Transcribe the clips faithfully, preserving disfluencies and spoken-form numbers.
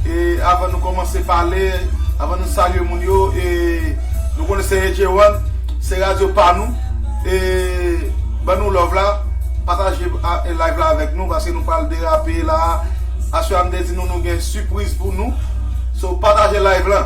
E avan nou kòmanse pale, avan nou salye moun yo, e nou konnen se A J One, se radyo pa nou. E ban nou love la, pataje a, e live la avèk nou, paske nou pral derape la. Aswè a m te di nou, nou gen sipriz pou nou. So, pataje live la.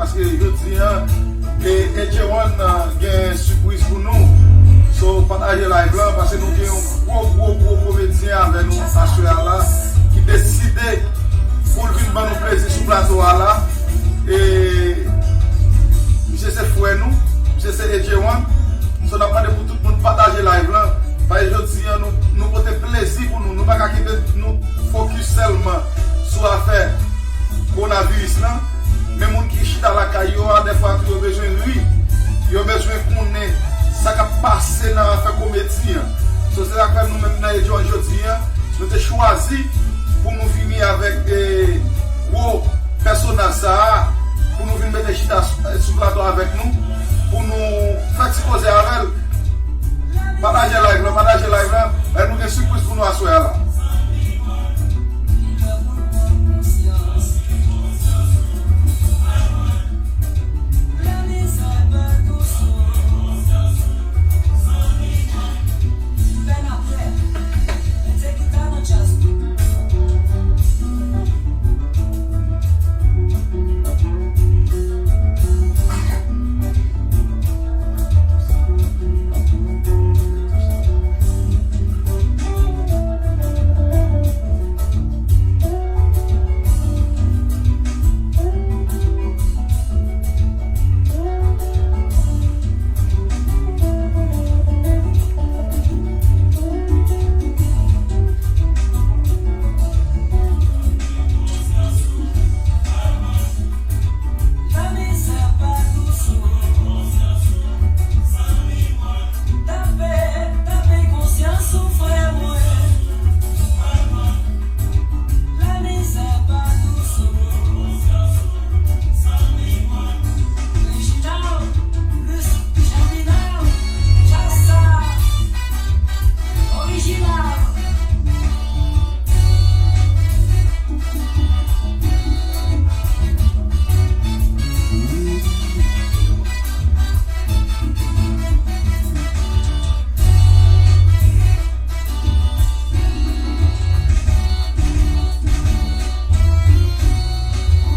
Paske jodi a, e, A J One, a, gen sipriz pou nou. So, pataje live lan, paske nou gen yon gwo, gwo, gwo komedyen avè nou aswè a la, ki deside pou l vin ban nou plezi sou plato a la. E, misye se frè nou, misye se A J One. So, n ap mande pou tout moun pataje live lan. Paske jodi a, nou, nou pote plezi pou nou. Nou pa ka kite nou fokis sèlman sou afè kowonaviris lan. Men moun ki chita lakay yo a, dèfwa tou yo bezwen ri. Yo bezwen konnen sa k ap pase nan afè komedi an. So, se sa k fè nou menm nan A J One jodi a, nou te chwazi pou nou vini avèk, e, gwo pèsonaj sa a, pou nou vin mete chita sou, sou plato avèk nou, pou nou fè ti koze avè l. Pataje live lan, pataje live lan. E nou gen sipriz pou nou aswè a la. Tape, tape konsyans ou, frè mwen. Lamizè pa dous. Reginald, Luce, Germinal, Jassa, orijinal.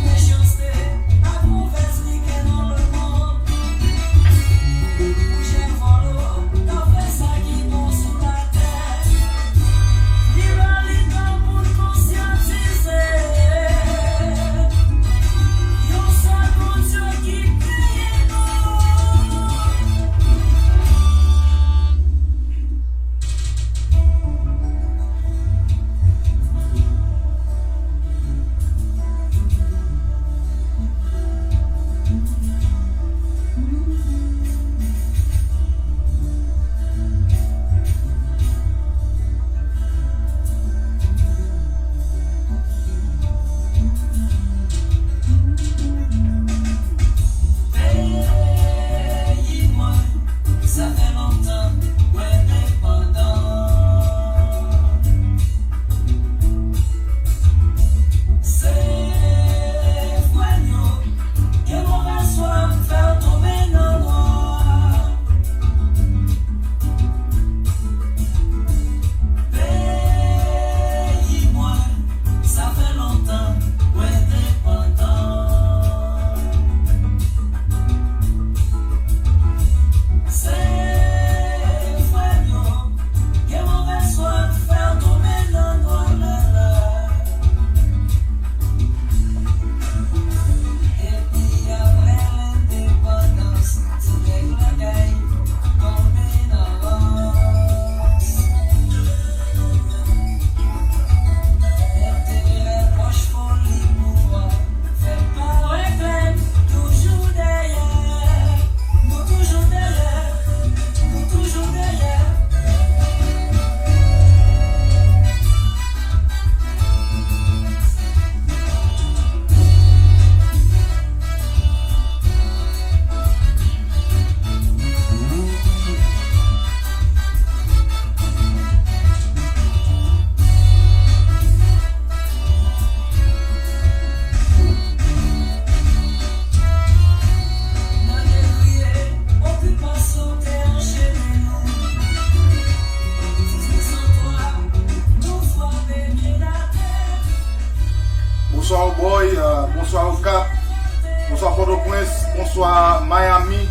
Mechanste ak movèz likè nan lemonn. Boujè vòlò, t ap fè sa ki bon sou latè. Li lè li tan pou n konsyantize. Yon sèl Bondye ki peye nou. Peyi mwen, sa fè lontan mwen endepandan. Se frè m yo gen movèz fwa fè w tonbe nan nwa. Peyi mwen, sa fè lontan mwen endepandan. Se frè m yo gen movèz fwa fè w tonbe nan nwa lala. Epi apre lendepandans, ti nèg lakay tonbe nan rans. Enterè pòch, foli pouvwa, fè parèt klè, toujou dèyè. Nou toujou dèyè, nou toujou dèyè. Nan negriye, okipasyon te anchene nou. Dizuit san twa, nou frape pye n atè. Bonswa Oboy, euh, bonswa Okap. Bonswa Pòtoprens, bonswa Miami,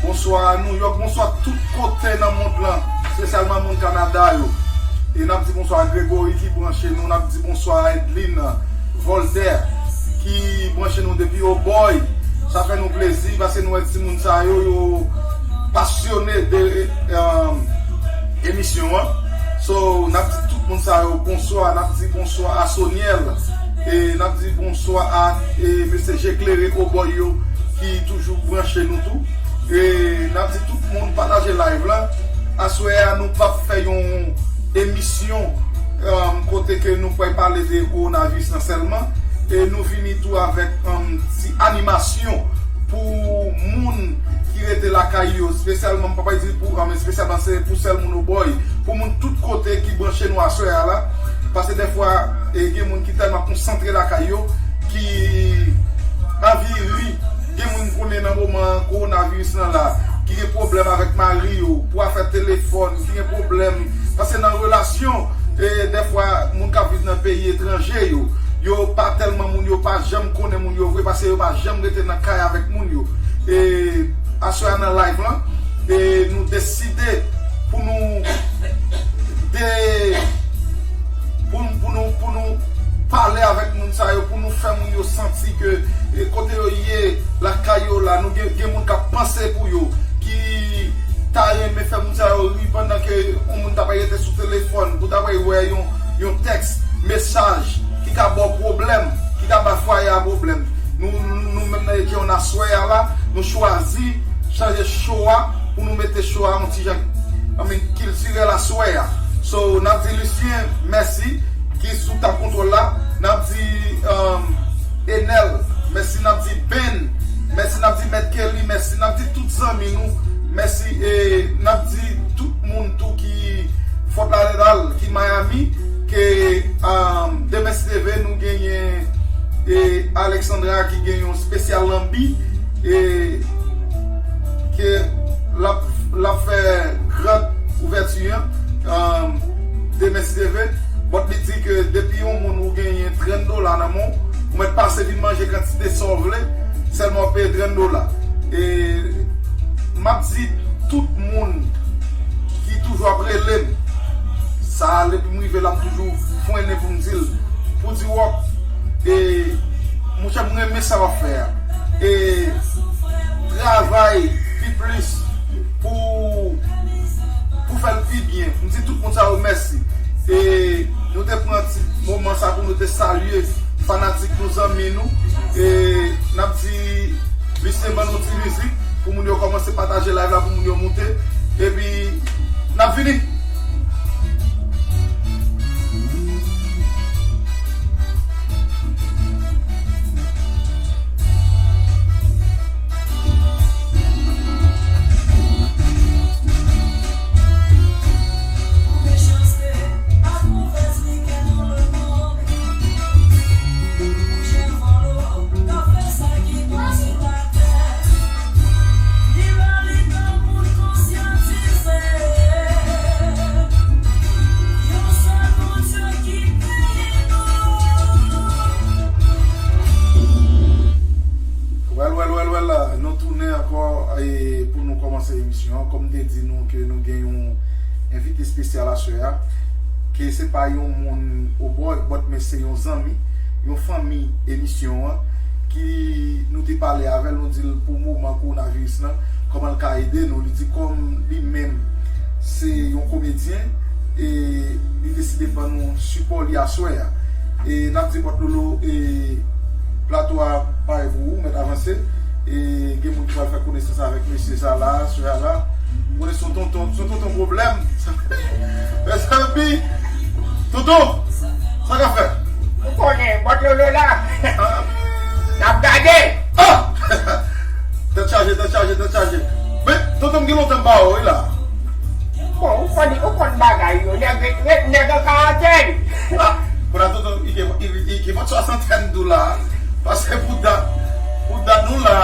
bonswa New York, bonswa tout kote nan mond lan, espesyalman moun Kanada yo. E n ap di bonswa a Gregory ki branche nou, n ap di bonswa a Edline Voltaire ki branche nou depi Obòy. Sa fè nou plezi paske nou wè timoun sa yo, yo pasyone de, um, emisyon an. So, n ap di tout moun sa yo bonswa, n ap di bonswa a Soniel, e n ap di bonswa a, e, mesye Je Klere Obòy yo ki toujou branche nou tou. E n ap di tout moun pataje live la. Aswè a, nou p ap fè yon emisyon, um, kote ke nou pral pale de kowonaviris lan sèlman. E nou vini tou avèk, um, ti animasyon pou moun ki rete lakay yo, espesyalman, m pa pral di pou, um, espesyalman se pou sèl moun Obòy, pou moun tout kote ki branche nou aswè a la. Paske dèfwa, e, gen moun ki tèlman konsantre lakay yo, ki anvi ri. Gen moun konnen nan moman kowonaviris lan la, ki gen pwoblèm avèk mari yo, pou afè telefòn, ki gen pwoblèm. Paske nan relasyon, e, dèfwa, moun k ap viv nan peyi etranje yo, yo pa tèlman moun, yo pa janm konnen moun yo vre, paske yo pa janm rete nan kay avèk moun yo. E, aswè a nan live lan, e, nou deside pou nou de, pou, pou nou, pou nou pale avèk moun sa yo, pou nou fè moun yo santi ke, e, kote yo ye, lakay yo la, nou gen, gen moun k ap panse pou yo, ki ta renmen fè moun sa yo ri pandan ke yon moun ta pral rete sou telefòn, pou ta pral wè yon, yon tèks, mesaj, ki ka ba w pwoblèm, ki ka ba fwaye a pwoblèm. Nou, nou, nou menm nan Edjeon aswè a la, nou chwazi chanje show a pou nou mete show a yon ti jan, I mean, kiltirèl aswè a. So, n ap di Lucien mèsi, ki sou tab kontwòl la. N ap di, um, Enel mèsi, n ap di Ben mèsi, n ap di Mèt Kelly mèsi, n ap di tout zanmi nou mèsi, e n ap di tout moun tou ki Fort Lauderdale, ki Miami, ke, um, demen si Dye vle, nou genyen, e, Alexandra ki gen yon espesyal lanbi, e, ke l ap, l ap fè grand ouvèti an, um, demen si Dye vle. But li di ke depi yon moun ou genyen trant dola nan men w, ou mèt pase vin manje kantite sa w vle, sèlman w peye trant dola. E m ap di tout moun ki toujou ap rele m, sa a, depi m rive la, m toujou fwennen pou m di l, pou di Wòk, e, monchè, m renmen sa w ap fè a. E travay pi plis pou, pou fè l pi byen. M di tout moun sa yo mèsi. E nou te pran ti moman sa pou nou te salye fanatik nou, zanmi nou. E n ap di Lucien ban nou ti mizik pou moun yo kòmanse pataje live la, pou moun yo moute. Epi n ap vini. Well, well, well, well, nou tounen ankò, e, pou nou kòmanse emisyon an. Kòm m te di nou ke nou gen yon envite espesyal aswè a, ke se pa yon moun Obòy, but men se yon zanmi, yon fanmi emisyon an, ki nou te pale avè l, nou di l pou moman kowonaviris lan, kòman l ka ede nou. Li di kòm li menm se yon komedyen, e li deside ban nou sipò li aswè a. E n ap di Bòt Lolo, e plato a pare pou ou, mèt avanse. E gen moun ki pral fè konesans avèk mesye sa la, sè a la. M konnen se yon tonton, se yon tonton pwoblèm. Mezanmi, tonton, sa k ap fèt? Ou konnen, Bòt Lolo la. Ah. N ap gade. Ah! Tèt chaje, tèt chaje, tèt chaje. Men, tonton, m gen lontan m pa wè w, wi, la. Bon, ou konn, ou konn bagay yo, nèg ret, ret, nèg an karantèn. Ah, kounye a tonton, li gen, li, li gen mòd swasantèn tou la. Paske pou dat, pou dat nou la,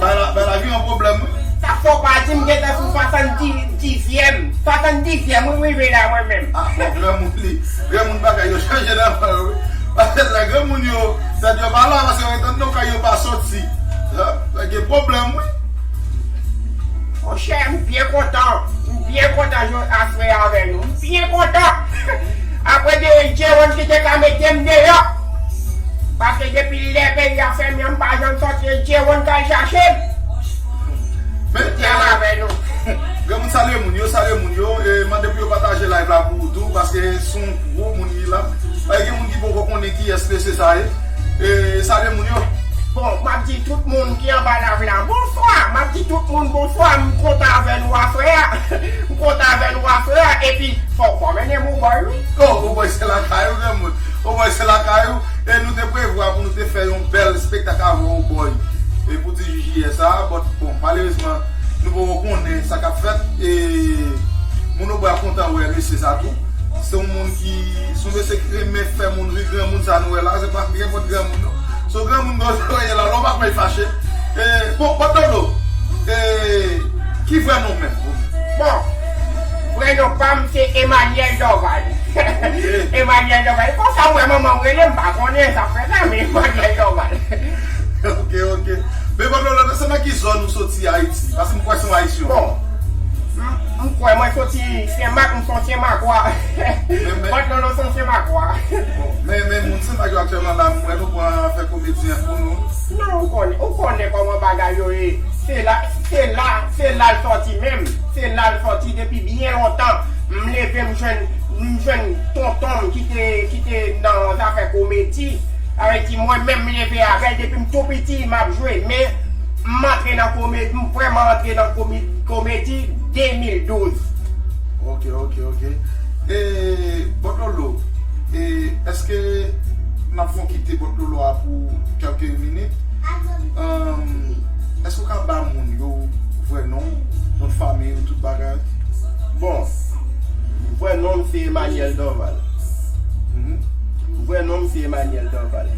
bay la, bay la vin yon pwoblèm, wi. Sa fò pa di m gentan sou swasanndizyèm. Swasanndizyèm, wi, m rive la mwen menm. Ah, bon, granmoun li, granmoun bagay yo chanje nan men l, wi. Lè granmoun yo, tèt yo pa la, paske yo ret anndan kay yo pa soti. Gen pwoblèm, wi. Monchè, m byen kontan. M byen kontan jwe aswè avè nou. M byen kontan. Apre de Djewon ki te ka mete m deyò. Paske depi lè peyi a fèmen an, m pa janm sòti, e Djewon k al chache m. Men, Djewon avè nou. Granmoun salye moun yo, salye moun yo, e mande pou yo pataje live la pou ou tou, paske se yon gwo moun li la. Gen moun ki poko konnen kiyès mesye sa ye. E, salye moun yo. Bon, m ap di tout moun ki anba live la, bonswa. M ap di tout moun bonswa. M kontan avè nou aswè a. M kontan avè nou aswè a. Epi, fò w kòmande m, Oubòy, wi. Oh, Oubòy, se lakay ou, granmoun. Oubòy, se lakay ou. E nou te prevwa pou nou te fè yon bèl espektak avè w, Oubòy. E pou ti jiyè sa, but, bon, malerezman, nou poko konnen sa k ap fèt. E moun Oubòy ap kontan wè mesye sa tou. Se yon moun ki, se yon mesye ki renmen fè moun ri, granmoun sa nou wè la, se pa nenpòt granmoun non. Se yon granmoun gwo zòrèy la, lè w pa kwè l fache. E, bon, Bòt Lolo, e, ki vrè non w menm? Bon, vrè non pa m se Emmanuel Dorval. Ok. Emmanuel Dorval. Konsa m wè manman m rele m, pa konnen sa fè sa, men Emmanuel Dorval. Ok, ok. Men Bòt Lolo, se nan ki zòn ou soti Ayiti? Paske m kwè se yon Ayisyen. Bon, m, m kwè mwen soti Senmak, m se yon Senmakwa. Men, men Bòt Lolo se yon Senmakwa. Bon, men, men moun Senmak yo aktyèlman la, m wè nou pran afè komedyen pou nou. Non, ou konnen, ou konnen kòman bagay yo ye. Se la, se la, se la l sòti menm. Se la l sòti depi byen lontan. M leve, m jwenn, m jwenn tonton m ki te, ki te nan zafè komedi. Sa vle di mwen menm m leve avè l depi m tou piti, m ap jwe. Men m antre nan komedi, m vrèman antre nan komi-, komedi de mil douz. Ok, ok, ok. E, Bòt Lolo, e, èske n ap fè w kite Bòt Lolo a pou kèlke minit? Ahn, èske w ka ba moun yo vrè non w, non fanmi w, tout bagay? Bon, vrè non m se Emmanuel Dorval. Mhm. Vrè non m se Emmanuel Dorval.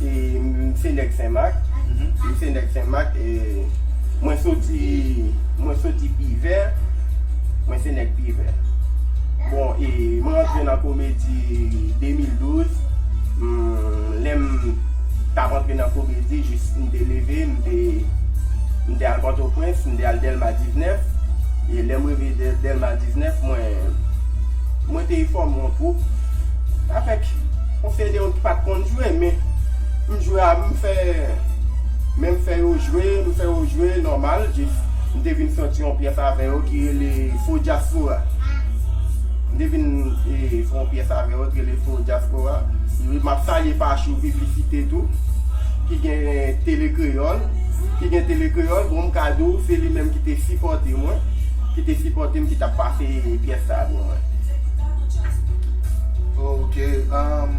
E m se nèg Senmak. Mhm. M se nèg Senmak. E mwen soti, mwen soti Pivè. Mwen se nèg Pivè. Bon, e mwen rantre nan komedi de mil douz. Hmm, lè m t ap antre nan komedi, jis m te leve, m te, m te al Pòtoprens, m te al Dèlma diznèf. E lè m rive Dè-, Dèlma diznèf, mwen, mwen te fòme yon twoup avèk yon seri de moun ki pa t konn jwe, men m jwe a, m fè, men m fè yo jwe, m fè yo jwe nòmal, jis m te vin sòti yon pyès avè yo ki rele Fo Dyaspora. M te vin, e, fè yon pyès avè yo ki rele Fo Dyaspora. M ap salye Pachou Piblisite tou, ki gen Tele Kreyòl, ki gen Tele Kreyòl, bon, m ka di w, se li menm ki te sipòte mwen, ki te sipòte m, ki t ap pase pyès sa a pou mwen. Ok, um,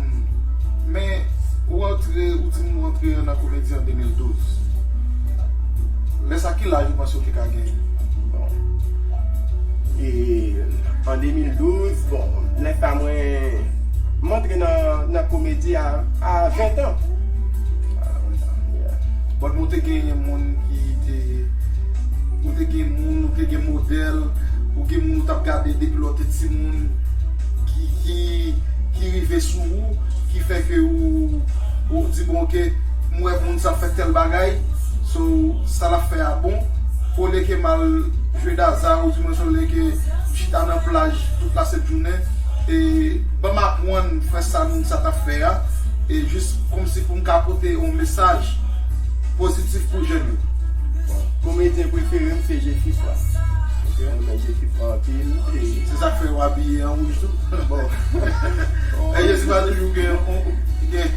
men ou antre, ou di m ou antre nan komedi an de mil douz. Lè sa, ki laj ou panse ou te ka genyen? Bon. E, an de mil douz, bon, lè sa mwen, m antre nan, nan komedi a, a ven tan. A ven tan, yeah. Bon, ou te genyen moun ki te, ou te gen moun, ou te gen modèl, ou gen moun ou t ap gade depi lè w te timoun, ki, ki, ki rive sou ou, ki fè ke ou, ou di, bon, ok, m wè moun sa ap fè tèl bagay, so, sa l ap fè a bon, olye ke m al jwe daza, oudimwens olye ke m chita nan plaj tout lasent jounen, e ban m aprann fè sa moun sa t ap fè a, e jis kòmsi pou m ka pote yon mesaj pozitif pou jèn yo. Bon, komedyen prefere m se Jesifra. Ok. Mwen renmen Jesifra anpil. E se sa k fè w abiye an wouj tou? Bon. E Jesifra toujou gen, gen,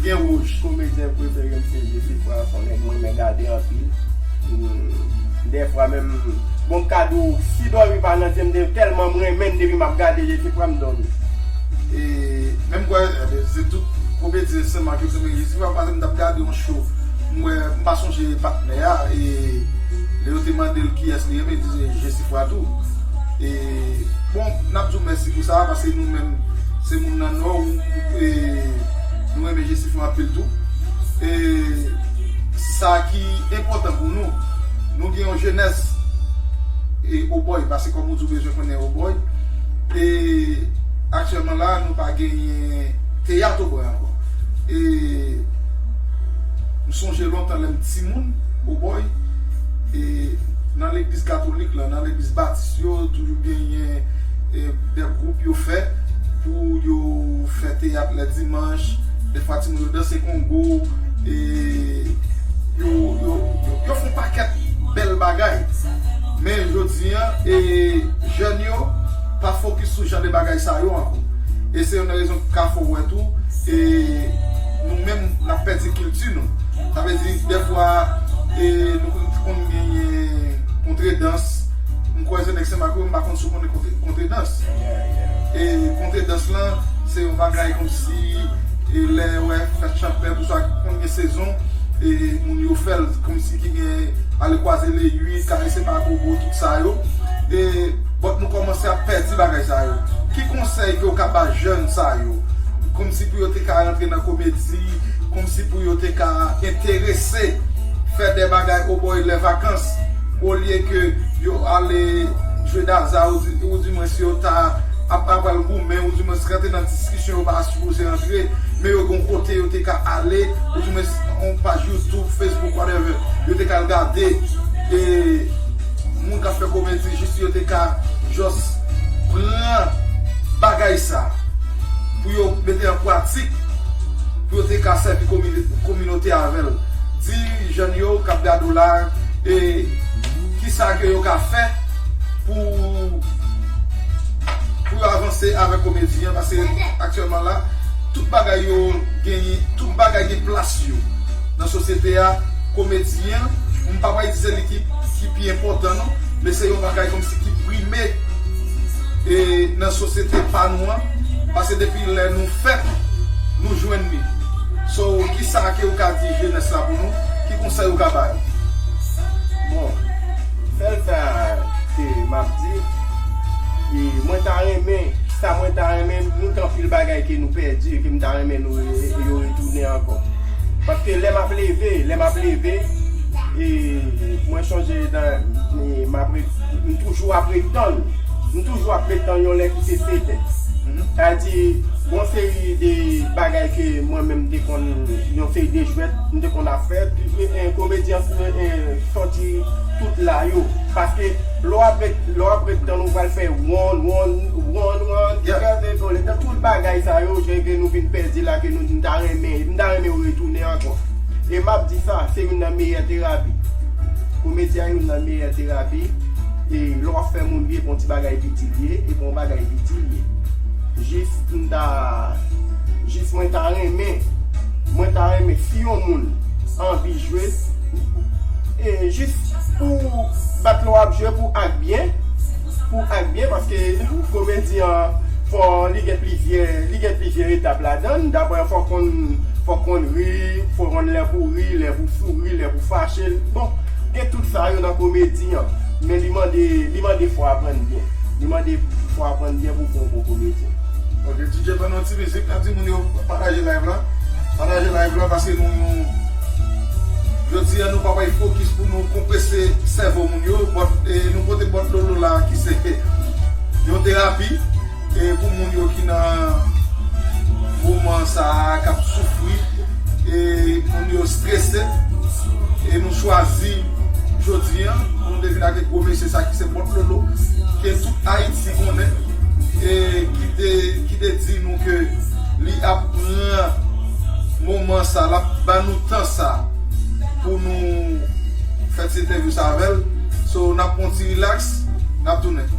gen wouj. Komedyen prefere m se Jesifra, se yon nèg mwen renmen gade anpil. Hmm, dèfwa menm, bon, m ka di w, si dòmi pa nan je m, de tèlman m renmen l, depi m ap gade Jesifra, m dòmi. E menm kwè, se tout komedyen Senmak yo ki renmen Jesifra, paske m t ap gade yon show, m wè, m pa sonje patnè a, e lè yo te mande l kiyès li renmen, li di se Jesifra tou. E, bon, n ap di w mèsi pou sa, paske nou menm, se moun nan Nò, e nou renmen Jesifra anpil tou. E sa ki enpòtan pou nou, nou gen yon jenès, e Obòy, paske kòm ou di w bezwen konnen Obòy. E aktyèlman la, nou pa genyen teyat Obòy ankò. E m sonje lontan lè m timoun, Obòy, e nan legliz katolik la, nan legliz batis yo, toujou genyen e, de gwoup yo fè pou yo fè teyat lè dimanch. Defwa timoun yo danse kongo, e yo, yo, yo, yo fè yon pakèt bèl bagay. Men jodi an, e, jèn yo pa fokis sou jan de bagay sa yo ankò. E se youn nan rezon k ka fè w wè tou, e, nou menm n ap pèdi kilti nou. Sa vle di, defwa, e, nou konn genyen kontredans. M kwè se nèg Senmak yo, m pa konn si w konnen kontre-, kontredans. E kontredans lan, se yon bagay kòmsi, e lè, wè, fèt chanpèt, tout sa, konn gen sezon, e moun yo fè l, kòmsi ki gen ale kwaze leyit, karese pa gogo, tout sa yo. E, but nou kòmanse ap pèdi bagay sa yo. Ki konsèy ke w ka ba jèn sa yo? Kòmsi pou yo te ka rantre nan komedi, kòmsi pou yo te ka enterese fè de bagay Obòy lè vakans, olye ke yo ale jwe daza, ou di, ou di mwen si yo ta ap, ap al goumen, ou di mwen si rantre nan diskisyon yo pa sipoze rantre, men yo gon kote yo te ka ale, ou di mwen si on paj YouTube, Facebook, whatever, yo te ka al gade, e moun k ap fè komedi, jis yo te ka just pran bagay sa pou yo mete an pratik, pou yo te ka sèvi komini-, kominote avè l. Di jèn yo k ap gade w la, e kisa ke yo ka fè pou, pou yo avanse avèk komedi an, paske aktyèlman la, tout bagay yo genyen, tout bagay gen plas yo nan sosyete a. Komedi an, m pa pral di se li ki, ki pi enpòtan non, men se yon bagay kòmsi ki prime e nan sosyete pa nou an, paske depi lè nou fèt, nou jwenn li. So, kisa ke ou ka di jenès la pou nou? Ki konsèy ou ka ba yo? Bon, sèl sa ke m ap di, e mwen ta renmen, sa mwen ta renmen, nou gen anpil bagay ke nou pèdi, ke m ta renmen nou re-, yo retounen ankò. Paske lè m ap leve, lè m ap leve, e mwen sonje nan, e m ap re-, m toujou ap ret tann. M toujou ap ret tann yon lè ki se sèten. Sa di, gon seri de bagay ke mwen menm m te konn, yon seri de jwèt m te konn ap fè, e, e, komedyen, e, e, sòti tout la yo. Paske lè w ap ret, lè w ap ret tann ou pral fè wonn, wonn, wonn, wonn, Yeah. Kè te kole. Nan tout bagay sa yo, jan ke nou vin pèdi la, ke nou di m ta renmen, m ta renmen yo retounen ankò. E m ap di sa, se youn nan meyè terapi. Komedi a youn nan meyè terapi. E lè w ap fè moun ri, e pa yon ti bagay piti l ye, e pa yon bagay piti l ye. Jis m ta, jis mwen ta renmen, mwen ta renmen si yon moun anvi jwe, e jis pou bat lè w ap jwe pou ak byen, pou ak byen, paske komedi an fò li gen plizyè, li gen plizyè etap ladan l. Dabò fò konn, fò konn ri, fò konn lè pou ri, lè pou souri, lè pou fache. Bon, gen tout sa yo nan komedi an, men li mande, li mande fò aprann byen. Li mande fò aprann byen pou fè yon bon komedyen. Ok, D J ban nou ti mizik, n ap di moun yo pataje live la. Pataje live la paske nou, jodi a nou pa bay fokis pou nou konprese sèvo moun yo. Bòt, e, nou pote bòt lolo la ki se yon terapi, e, pou moun yo ki nan moman sa a, k ap soufri, e, moun yo strese, e nou chwazi jodi a pou nou te vin ak gwo mesye sa ki se bòt lolo, ke tout Ayiti konnen, e ki te, ki te di nou ke li ap pran moman sa, l ap ba nou tan sa pou nou fè ti entèvyou sa avè l. So, n ap pran ti rilaks, n ap tounen.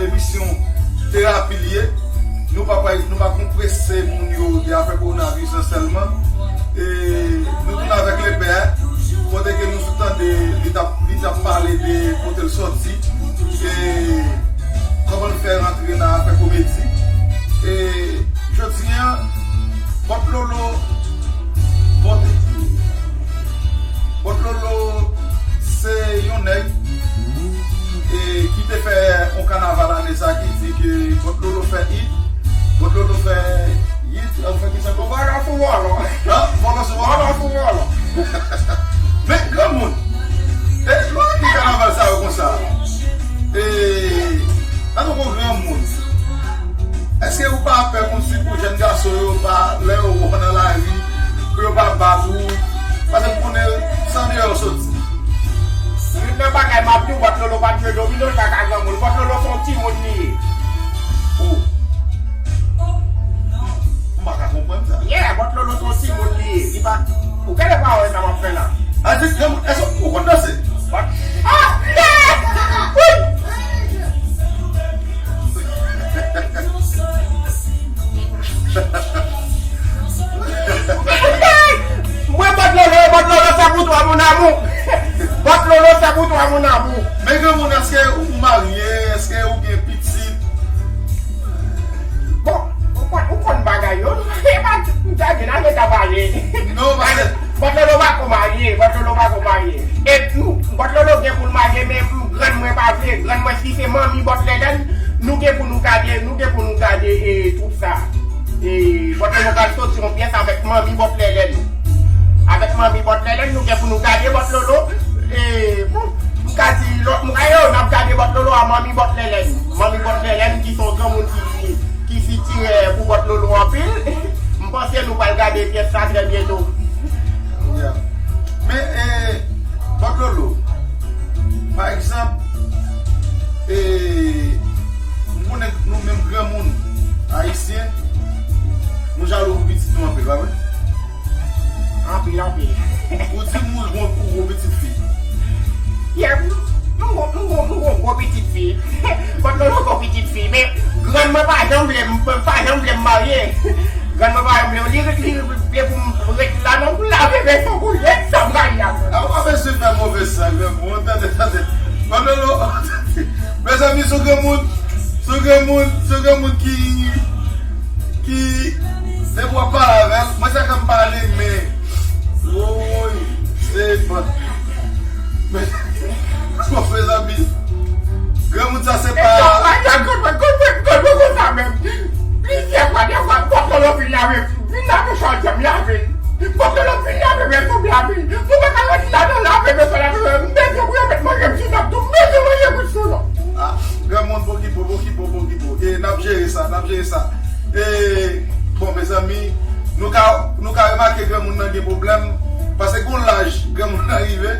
Emisyon terapi l ye. Nou pa pral, nou pa konprese moun yo de afè kowonaviris lan sèlman. E nou tounen avèk lepè a, kote ke nou sot tande li t ap, li t ap pale de kote l sòti, e kòman l fè rantre nan afè komedi. E jodi a, Bòt Lolo, Bòt, Bòt Lolo se yon nèg, e, ki te fè yon kanaval ane sa ki di ke Bòt Lolo fè it, Bòt Lolo fè it, ou fè ki sa ankò? Vòlò sou vòlò. An? Vòlò sou vòlò? Vòlò sou vòlò. Men granmoun, e, lè w ap di kanaval sa yo konsa, e, an, nou kon granmoun. Èske ou pa pè kòmsi pou jèn gason yo pa, lè yo wè w nan lari, pou yo pa bat ou? Paske m konnen se andeyò w soti. Youn nan bagay m ap di w, Bòt Lolo pa t jwe domino, l pa ka granmoun. Bòt Lolo se yon timoun li ye. Oh. M pa ka konprann sa. Yeah, Bòt Lolo se yon timoun li ye. Li pa, ou gade pawòl sa m ap fè la. A di, granmoun, èske ou konn danse? Bòt, ah! Wi! Mwen, Bòt Lolo, Bòt Lolo, c'est pour toi, mon amour. Bòt Lolo, c'est pour toi, mon amour. Men granmoun, èske ou marye? Èske ou gen pitit? Bon, ou konn, ou konn bagay yo. E pa, m ta gen nan leta pale. Non, pale. Bòt Lolo pa ko marye, Bòt Lolo pa ko marye. E nou, Bòt Lolo gen pou l marye, men grann mwen pa vle, grann mwen si se manmi Bòt Lèlèn, nou gen pou nou gade, nou gen pou nou gade, e, twoup sa. E, Bòt Lolo pral soti yon pyès avèk manmi Bòt Lèlèn. Avèk manmi Bòt Lèlèn, nou gen pou nou gade Bòt Lolo. E, bon, m ka di lòt, m ka yo, n ap gade Bòt Lolo a manmi Bòt Lèlèn. Manmi Bòt Lèlèn ki se yon granmoun ki, ki sitirè pou Bòt Lolo anpil. M panse nou pral gade pyès sa trè byento. Yeah. Men, e, Bòt Lolo, pa egzanp, e, m konnen nou menm granmoun ayisyen, nou jalou pou pitit nou anpil, pa vre? Anpil, anpil. Ou di m ou gon, ou gon pitit fi. Yeah, m gon, m gon, m gon gwo pitit fi. Bòt Lolo gon pitit fi, men grann mwen pa janm vle m, pa janm vle m marye. Grann mwen pa janm vle, li, li, li vle pou m ret la, non, pou lave veso pou l, e sa m ka di a. A, ou pa bezwen fè move san, granmoun, tande, tande. Bòt Lolo, mezanmi, se yon granmoun, se yon granmoun, se yon granmoun ki, ki, depi w ap pale avè l, mwen sa k ap pale, men, woy, se bon. Bon, mezanmi, granmoun sa se pa. Granmoun, granmoun, granmoun konsa menm. Plizyè fwa, de fwa, Bòt Lolo vin lave, vin lave chòdyè m, lave. Bòt Lolo vin lave, men tou lave. Nou pa ka ret ladan lave, men sa lave, m bezwen pou yo met manje m sou tab tou, m bezwen manje m sou non. Ah, granmoun, pokipo, pokipo, pokipo. E n ap jere sa, n ap jere sa. E, bon, mezanmi, nou ka, nou ka remake granmoun nan gen pwoblèm, paske gon laj granmoun nan rive.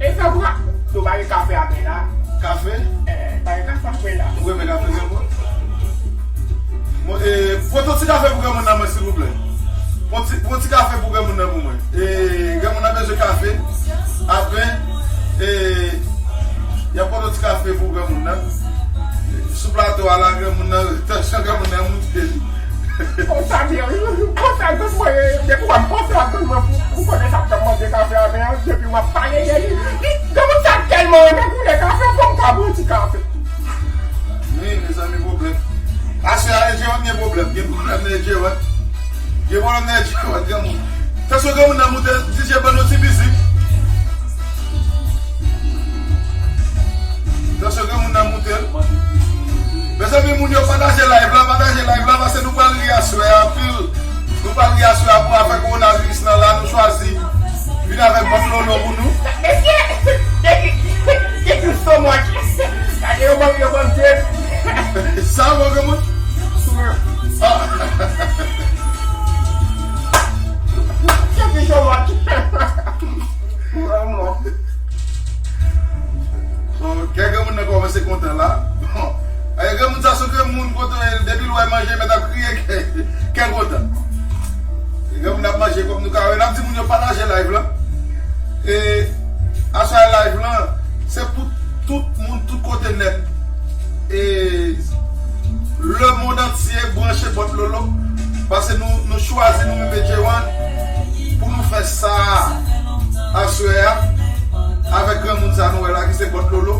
E sa vre, nou pa gen kafe apre la. Kafe? Eh, pa gen kafe apre la. Ou renmen kafe, granmoun? Bon, e, pran yon ti kafe pou granmoun nan, mwen, silvouplè. Pran ti, pran ti kafe pou granmoun nan pou mwen. E, granmoun nan bezwen kafe. Apre, e, y ap pran yon ti kafe pou granmoun nan. Sou plato a la, granmoun nan, tansyon granmoun nan moute li. Konsa, byen, konsa, granmoun, depi w wè m panse a granmoun pou, pou konnen sa k ap manje kafe a, men depi m ap pale de li, li, granmoun sa tèlman renmen koule kafe, fò m ka pran yon ti kafe. Wi, mezanmi, pwoblèm. Aswè a, Edjewad gen pwoblèm. Gen pwoblèm nan Edjewad. Gen pwoblèm nan Edjewad, granmoun. Tansyon granmoun nan moute, D J ban nou ti mizik. Tansyon granmoun nan moute. Mezanmi, moun yo, pataje live la, pataje live la, paske nou pral ri aswè a anpil. Nou pral ri aswè a pou afè kowonaviris lan la, nou chwazi vin avèk Bòt Lolo pou nou. Mesye, thank you, thank you so much. Gade yo ban, yo ban m drip. Sa bon, granmoun? Ah. Thank you so much. Bon, kè granmoun nan kòmanse kontan la. Bon, e granmoun sa se granmoun kote depi l wè manje mèt ap kriye kè, kè kontan. E granmoun ap manje kòm nou ka wè, n ap di moun yo pataje live lan. E aswè live lan, se pou tout moun, tout kote nèt. E Bòt Lolo, paske nou, nou chwazi nou menm e J one pou nou fè sa aswè a avèk granmoun sa nou wè la ki se Bòt Lolo.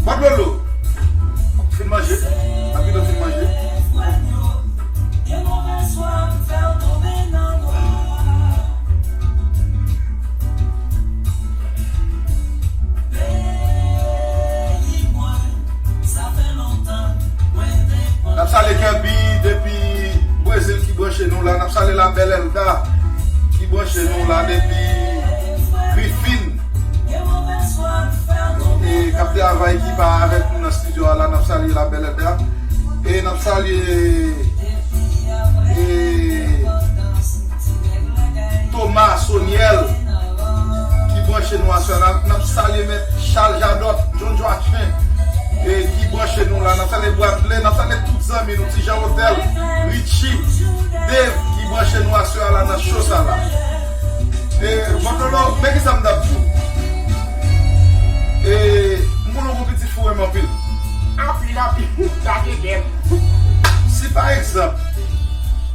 Bòt Lolo, fin manje, rapid ou fin manje. N ap salye Kirby depi Brezil ki branche nou la. N ap salye la Belle Elda ki branche nou la depi Griffin. E k ap travay ki pa avèk nou nan estidyo a la. N ap salye la Belle Elda. E n ap salye e Thomas Soniel ki branche nou aswè la. N ap salye mèt Charles Jadot, John Joachin, e ki branche nou la. N ap salye Bradley, n ap salye tout zanmi nou, Ti Jan Hotel, Richie, Dave ki branche nou aswè a la nan cho sa la. E Bòt Lolo, men kisa m t ap di w. E m konnen w gon pitit fi w renmen anpil. Anpil, anpil. Gade dèm. Si pa egzanp,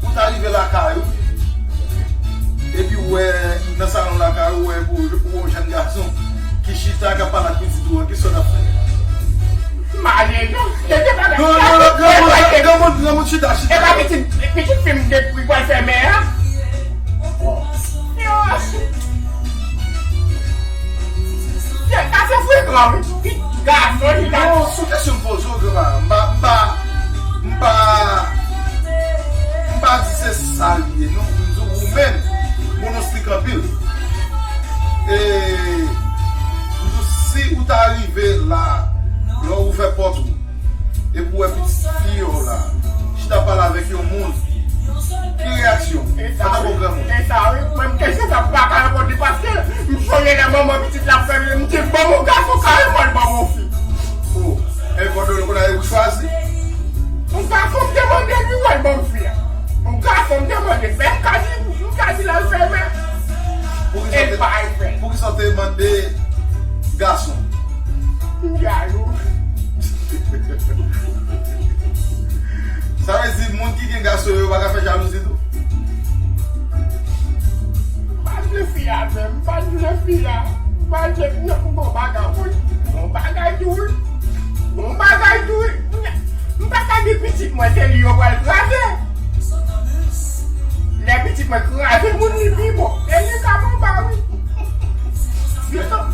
ou ta rive lakay ou, epi w wè nan salon lakay ou, ou wè pou ou yon jèn gason ki chita k ap pale ak pitit ou an, kisa w t ap fè? M ale non. Yo te pale. Non, non, non, granmoun, granmoun, granmoun chita, chita. E pa pitit, pitit fi m depi pral fèmen an. Yo. Gason frekan wi. Gason li la. Non, sou kesyon m poze w, granma, m pa, m pa, m pa, m pa di se sa l ye, non. M di w ou menm, pwonostik anpil. E m di w si ou ta rive la, lè w ouvè pòt ou, epi w wè pitit fi w la chita pale avèk yon moun, ki reyaksyon w antanke yon granmoun? E sa wi, mwen m te chita m pa ka reponn li paske m sonje lè manman pitit la fè m, m di l ban m yon gason kareman l ban m yon fi. O, e Bòt Lolo kounye a ou chwazi? Yon gason m te mande l wi, wè l ban m fi a. Yon gason m te mande l, men m ka di, m ka di l al fèmen. Poukisa w te, poukisa w te mande gason? M jalou. Sa vle di moun ki gen gason yo pa ka fè jalouzi tou? M pa vle fi a menm, m pa vle fi a. M pa vle, non, m gon bagay, wi. M gon bagay tou, wi. M gon bagay tou, wi. M pa ka di pitit mwen se li yo pral kraze. Lè pitit mwen kraze moun li pi bon. E li ka anba wi.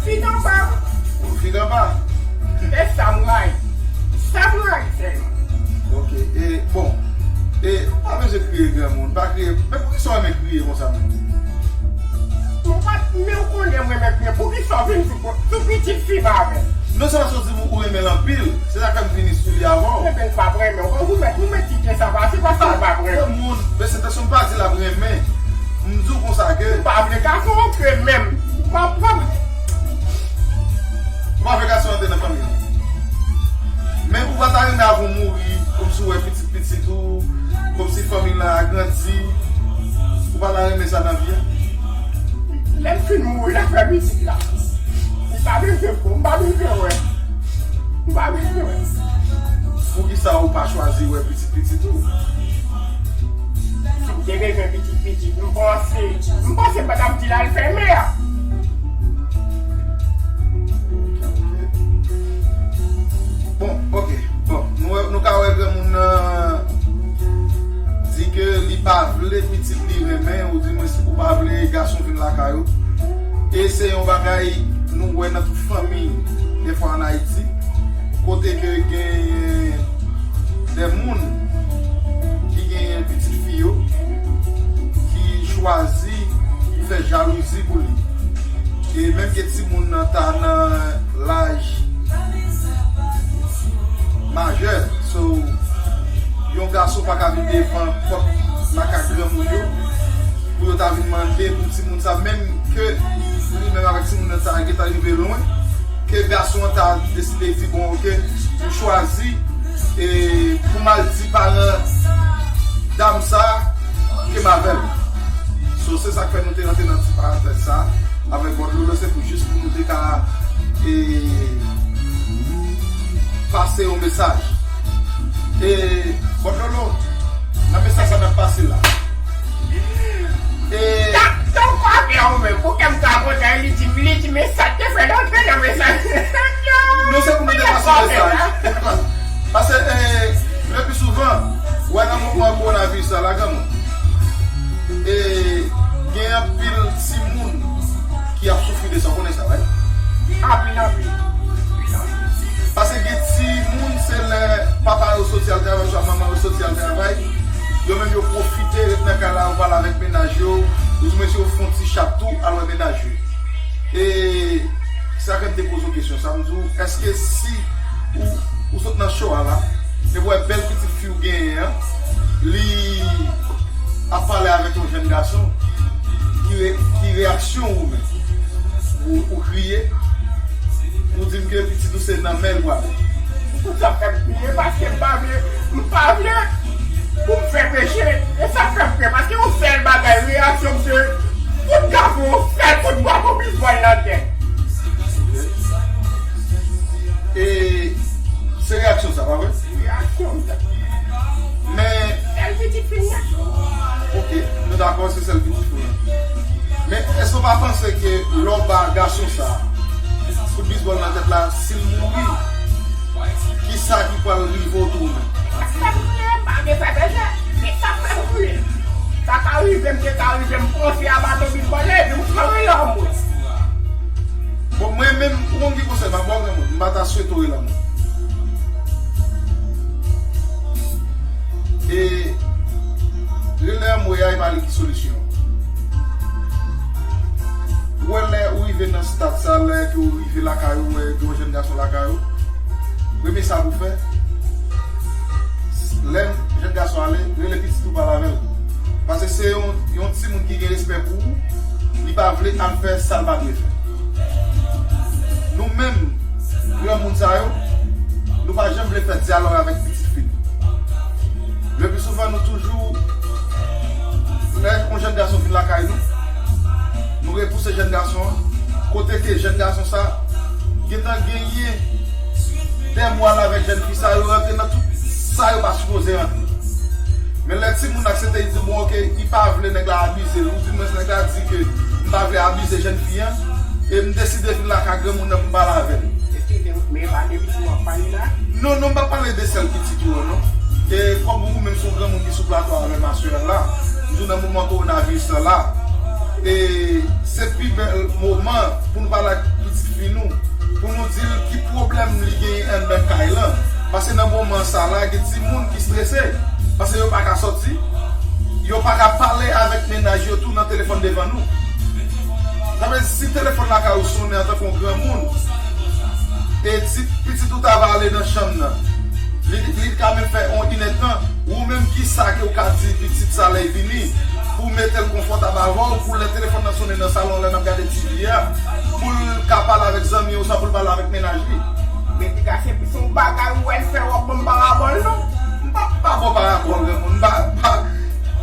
Fig anba. Fig anba. E sa m rayi. Sa m rayi sèlman. Ok, e bon. E pa bezwen kriye granmoun, pa kriye. Men poukisa w renmen kriye konsa menm? Mwen pa, men w konnen mwen renmen kriye. Poukisa w vin sou, sou pitit fi m avè m? Non, se paske w di m ou renmen l anpil. Se sa k fè m vini sou li avè w. Ebyen, l p ap renmen w. Ou mèt, ou mèt kite sa pase paske l p ap renmen. Granmoun, men se tansyon m pa di l ap renmen. M di w konsa ke. M pa vle gason antre menm. M pa, m pa. Ou pa vle gason antre nan fanmi w. Men ou pa ta renmen avan w mouri, kòmsi w wè pitit pitit ou, kòmsi fanmi w la grandi. Ou pa ta renmen sa nan vi a? Lè m fin mouri, l ap fè pitit la. M pa bezwen po, m pa bezwen wè. M pa bezwen wè. Poukisa ou pa chwazi wè pitit pitit ou? Si m te bezwen pitit pitit, m panse, m panse m pa t ap di l al fèmen a. Bon, ok. Bon, nou, nou ka wè granmoun nan di ke li pa vle pitit li renmen, oudimwens ou pa vle gason vin lakay ou. E se yon bagay nou wè nan tout fanmi, defwa ann Ayiti, kote ke genyen de moun ki genyen pitit fi yo, ki chwazi pou fè jalouzi pou li. E menm ke timoun nan ta nan laj majè, so, yon gason pa ka vin devan pòt lakay granmoun yo pou yo ta vin mande pou timoun sa, menm ke li menm avèk timoun nan ta gentan rive lwen, ke gason an ta deside di, bon, ok, m chwazi, e, pou m al di paran dam sa ke m avè l. So, se sa k fè nou te rantre nan ti parantèz sa avèk Bòt Lolo, se pou jis pou nou te ka, e, pase yon mesaj. E, Bòt Lolo, Mesaj sa n ap pase la. E Sa, sa w pa gen ou menm. Pou kè m ka kontan, li di, li di, men sa te fè l antre nan mesaj. Non, se pou nou te pase mesaj. Paske, eh, le pli souvan, wè nan moman kowonaviris la, la, granmoun, eh, gen anpil timoun ki ap soufri de sa, w konnen sa, wi. Anpil, anpil. Paske gen timoun, se lè papa yo soti al travay, oswa manman yo soti al travay, yo menm yo pwofite ret nan kay la, yo pale avèk mennaj yo, oudimwen si yo fè yon ti chat tou, al wè mennaj yo. E sa fè m te poze w kesyon sa, m di w, èske si ou, ou sot nan cho a la, epi w wè bèl pitit fi w genyen an, li ap pale avèk yon jèn gason, ki re-, ki reyaksyon ou menm? Ou, ou kriye? Ou di m ke pitit ou se nan men l pral. Sa fè m kriye paske m pa vle, m pa vle pou m fè peche. E sa fè m kriye paske yon sèl bagay, reyaksyon m se fout gafon, fè l fout bwa pou bizbòl nan tèt. E se reyaksyon sa, pa vre? Reyaksyon sa. Men Sèl pitit fi m nan. Ok, nou dakò, se sèl pitit fi w lan. Men èske w pa panse ke lè w ba gason sa kout bizbòl nan tèt la, si l mouri, ki sa ki pral rive w tou menm? Sa m kriye, m pa vle fè peche, men sa fè m kriye. Sa ka rive m, te ka rive m panse a baton bizbòl la, epi m fè yon lanmou. Bon, mwen menm, ou konn ki konsèy m ap ba w, granmoun, m pa ta swete w rele lanmou. E rele lanmou a, e pa li ki solisyon. Ou wè lè ou rive nan stad sa, lè ke ou rive lakay ou, wè gen yon jèn gason lakay ou, premye sa pou w fè, lè jèn gason ale, rele pitit ou pale avè l. Paske se yon, yon timoun ki gen respè pou ou, li pa vle al fè sa l pa dwe fè. Nou menm, granmoun sa yo, nou pa janm vle fè dyalòg avèk pitit fi nou. Le pli souvan, nou toujou, lè yon jèn gason vin lakay nou, nou repouse jèn gason an, kote ke jèn gason sa gentan genyen dè mwa l avèk jèn fi sa, yo rantre nan tout sa yo pa sipoze rantre. Men lè timoun aksepte, li di, bon, ok, li pa vle nèg la abize l, oudimwens nèg la di ke m pa vle abize jèn fi an, e m deside vin lakay granmoun nan pou m pale avè l. Eskize m, men pa de pitit w ap pale la? Non, non, m pa pale de sèl pitit ou an, non. E kòm ou menm se yon granmoun ki sou plato avè m aswè a la, m di w nan moman kowonaviris lan la, e se pi bèl moman pou nou pale ak pitit fi nou, pou nou di l ki pwoblèm li genyen anndan kay lan. Paske nan moman sa la, gen timoun ki strese, paske yo pa ka sòti, yo pa ka pale avèk mennaj yo tou nan telefòn devan nou. Sa vle di, si telefòn lakay ou sonnen antanke yon granmoun, e ti, pitit ou ta va ale nan chanm nan, li, li ka menm fè yon inèdtan, ou menm ki sa ke ou ka di pitit sa lè l vini, pou mete l konfòtab avè w, pou lè telefòn nan sonnen nan salon, lè n ap gade T V a, pou l ka pale avèk zanmi yo, sa pou l pale avèk mennaj li. Men piga se plis yon bagay ou wè l fè, w ap ban m parabòl non. M pa, m pa ba w parabòl, granmoun. M pa, m pa,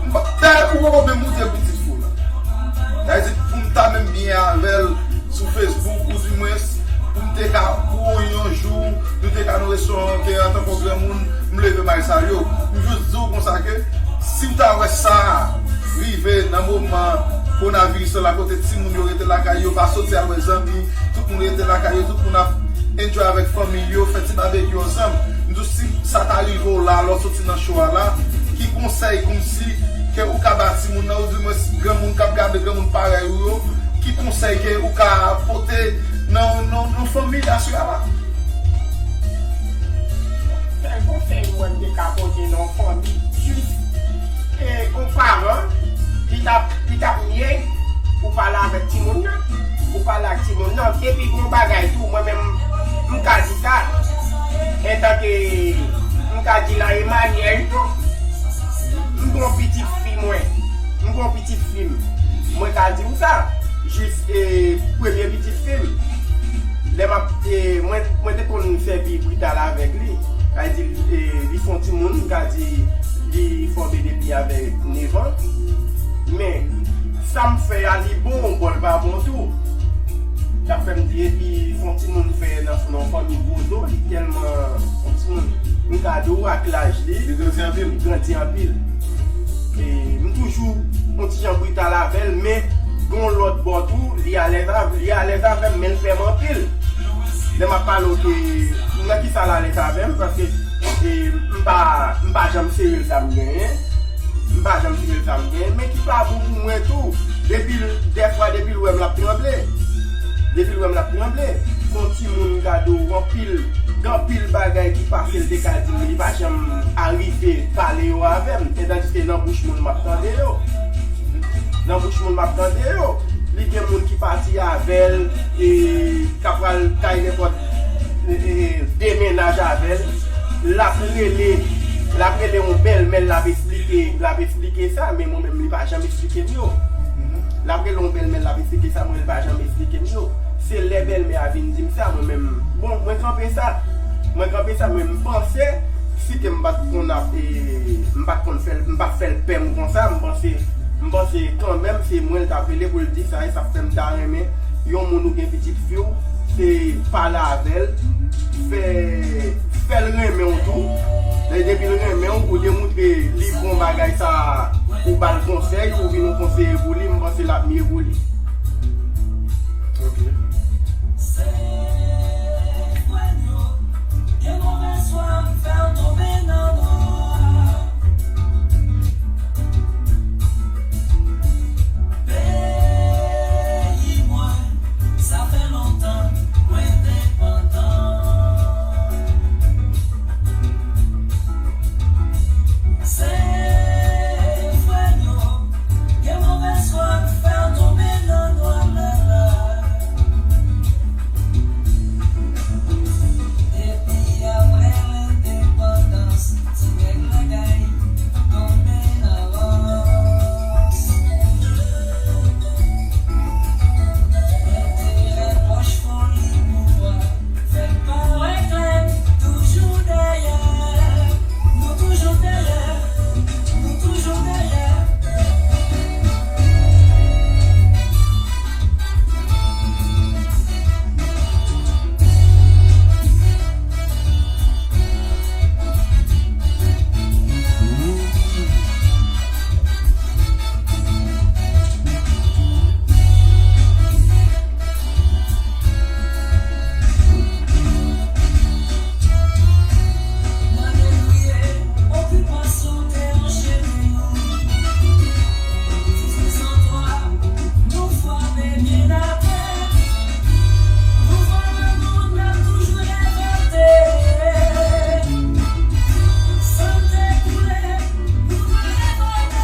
m pa, dayè ou poko menm montre pitit fi w lan. Sa vle di, pou m ta menm byen avè l sou Facebook, oudimwens, pou m te ka, pou yon jou, nou te ka nan restoran, ke antanke yon granmoun, m leve bay salye w. M jis di w konsa ke, si w ta wè sa rive nan moman kowonaviris lan la, kote timoun yo rete lakay yo, pa soti al wè zanmi, tout moun rete lakay yo, tout moun ap enjoy avèk fanmi yo, fè ti babekyou ansanm. M di w, si sa ta rive w la, lè w soti nan cho a la, ki konsèy kòmsi ke ou ka ba timoun nan, oudimwens granmoun k ap gade granmoun parèy ou yo, ki konsèy ke ou ka pote nan, nan, nan fanmi aswè a la? Sèl konsèy mwen m te ka pote nan fanmi, jis, e, yon paran, li t ap, li t ap mye ou pale avèk timoun nan, ou pale ak timoun nan. Epi gon bagay tou, mwen menm, m ka di sa, entanke, m ka di la Emmanuel tou, m gon pitit fi mwen, m gon pitit fi m, mwen ka di w sa, jis, e, premye pitit fi m, lè m ap, e, mwen, mwen te konn fè vi brital avèk li, sa vle di, e, li fè yon timoun, m ka di, li fòme depi avèk nèf an. Men, sa m fè a, li bon, bon, l pa bon tou. Sa fè m di, epi fè yon timoun fè nan, nan fanmi gwo zo, li tèlman, fè yon timoun, m ka di w ak laj li, li grandi anpil. Li grandi anpil. E, m toujou yon ti jan brital avè l, men gen yon lòt bò tou, li alèz avè, li alèz avè m, men l pè m anpil. Lè m ap pale w ke, nan kisa l alèz avè m, paske, e, m pa, m pa janm sere l sa m genyen. M pa janm sere l sa m genyen, men ki pa bon pou mwen tou. Depi l, dèfwa, depi l wè m, l ap tranble. Depi l wè m, l ap tranble. Fè yon timoun gade w anpil, gen anpil bagay ki pase l te ka di m, li pa janm arive pale yo avè m. Etandiske nan bouch moun m ap tande yo. Nan bouch moun m ap tande yo. Li gen moun ki pati avè l, e, k ap pral kay nenpòt, e, e, de mennaj avè l. L ap rele, l ap rele yon bèlmè l, l ap eksplike, l ap eksplike sa, men mwen menm, li pa janm eksplike m yo. L ap rele yon bèlmè l, l ap eksplike sa, mwen, li pa janm eksplike m yo. Se lè bèlmè a vin di m sa, mwen menm, bon, mwen kanpe sa. Mwen kanpe sa, mwen, m panse, si ke m pa t konn ap, e, m pa t konn fè l, m pa t fè l pè m konsa, m panse, m panse kanmenm se mwen l t ap rele pou l di sa, e sa fè m ta renmen yon moun ou gen pitit fi w, se pale avè l, fè, fè l renmen w tou. E depi l renmen w, ou demoutre li bon bagay sa, ou ba l konsèy, ou vin yon konseye pou li, m panse l ap mye pou li. Ok. Se fwèl yo, gen move swa m fè w tonbe nan nwa. Peyi mwen, sa fè lontan mwen depandan. Se fwèl yo, gen move swa m fè w tonbe nan nwa lala. Depi apre lendepandans, ti nèg lakay tonbe nan rans. Enterè pòch, foli pouvwa, fè l parèt klè, toujou dèyè. Nou toujou dèyè, nou toujou dèyè. Nan de lye, okipasyon te anchene nou. Dizuit san twa, nou frape byen atè. Nou vòlè moun, n ap toujou revòlte. San n te koule, nou pa revòlte.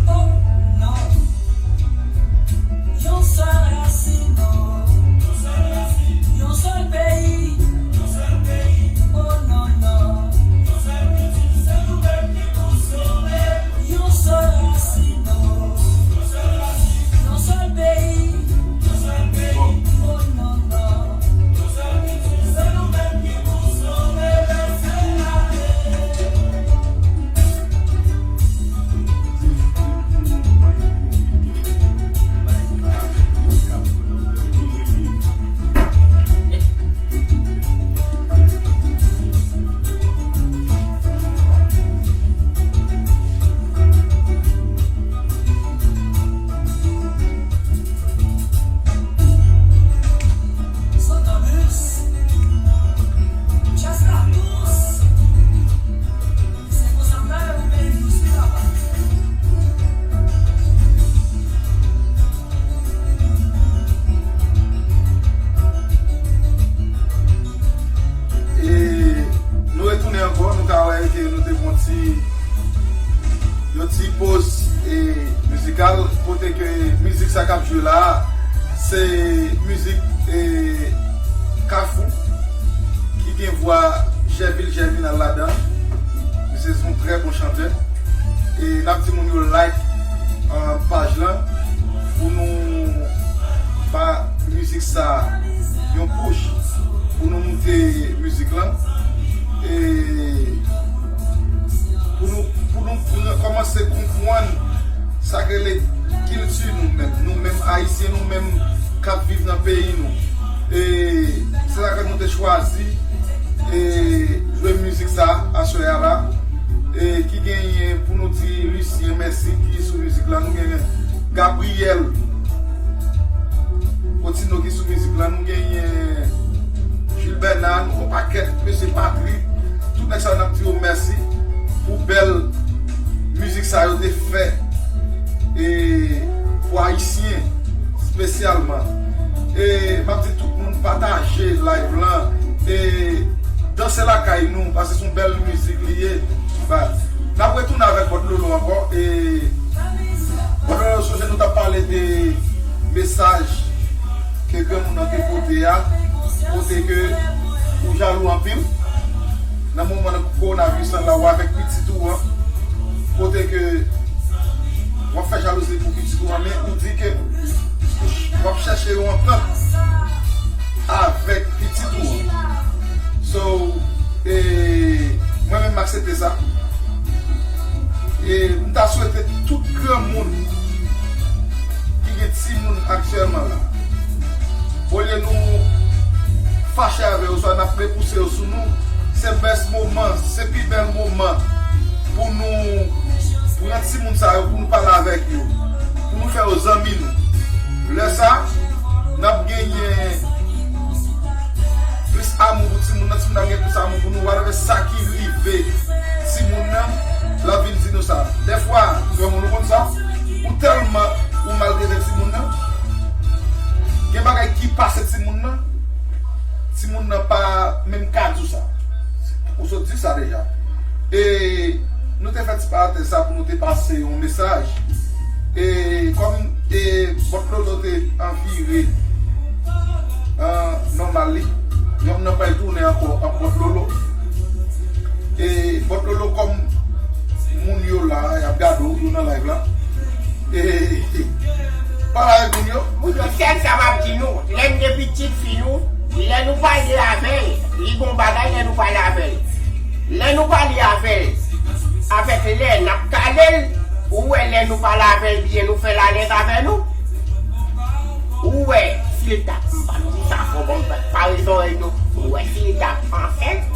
Oh, non. Yon sèl rasin, non. Yon sèl peyi. Oh, non, non. Yon sèl rasin, non. Yon sèl peyi. Oh, non, non. Santandus, Jazz Latous. Se konsa m ta leve pou peyi m dousi papa. E nou retounen ankò, nou ka wè ke nou te pran ti, yon ti poz, e, mizikal, kote ke mizik sa k ap jwe la a, se mizik, e, Kafou, ki gen vwa Jèvil Jèminal ladan. Misye se yon trè bon chantè. E n ap di moun yo like, e, paj lan pou nou ba mizik sa yon push, pou nou moute mizik lan. E pou nou, pou nou, pou nou kòmanse konprann sa k rele kilti nou menm, nou menm Ayisyen, nou menm k ap viv nan peyi nou. E se sa k fè nou te chwazi e, jwe mizik sa aswè a la. E ki genyen pou nou di Lucien mèsi ki sou mizik la. Nou genyen Gabriel Otino ki sou mizik la. Nou genyen Jules Bernard. Nou gon pakèt mesye Patrick. Tout nèg sa yo n ap di yo mèsi pou bèl mizik sa yo te fè e, pou Ayisyen espesyalman. E m ap di tout moun pataje live lan. E danse lakay nou, paske se yon bèl mizik li ye. N ap retounen avèk Bòt Lolo ankò. E Bòt Lolo, sonje nou t ap pale de mesaj ke granmoun nan te pote a, kote ke ou jalou anpil nan moman kowonaviris lan la, ou avèk pitit ou an, kote ke w ap fè jalouzi pou pitit ou an, men ou di ke w ap chèche yon antant avèk pitit ou an. So, e, mwen menm m aksepte sa. E m ta swete tout granmoun ki gen timoun aktyèlman la, olye nou fache avè yo, swa n ap repouse yo sou nou, se best moman, se pi bèl moman pou nou pran timoun sa yo, pou nou pale avèk yo, pou nou fè yo zanmi nou. Lè sa, n ap genyen plis amou pou timoun nan, timoun nan gen plis amou pou nou, whatever sa ki rive timoun nan, l ap vin di nou sa. Dèfwa, granmoun, ou konn sa, ou tèlman ou maltrete timoun nan, gen bagay ki pase timoun nan, timoun nan pa menm ka di w sa. Ou sot di sa deja. E nou te fè ti parantèz sa pou nou te pase yon mesaj. E kòm e Bòt Lolo te anvire an nòmal li, yon nan pral tounen ankò an Bòt Lolo. E Bòt Lolo, kòm moun yo la, y ap gade w, yo nan live la. E pale avèk moun yo. Moun yo, sèl sa m ap di nou, lè n gen pitit fi nou, lè nou pale avè l, li gon bagay lè nou pale avè l. Lè nou pale avè l, avèk lè n ap kale l, ou wè lè nou pale avè l byen, nou fè l alèz avè nou. Ou wè, si l t ap, m p ap di sa fò, bon, m p ap pare zòrèy nou. Ou wè, si l t ap ansent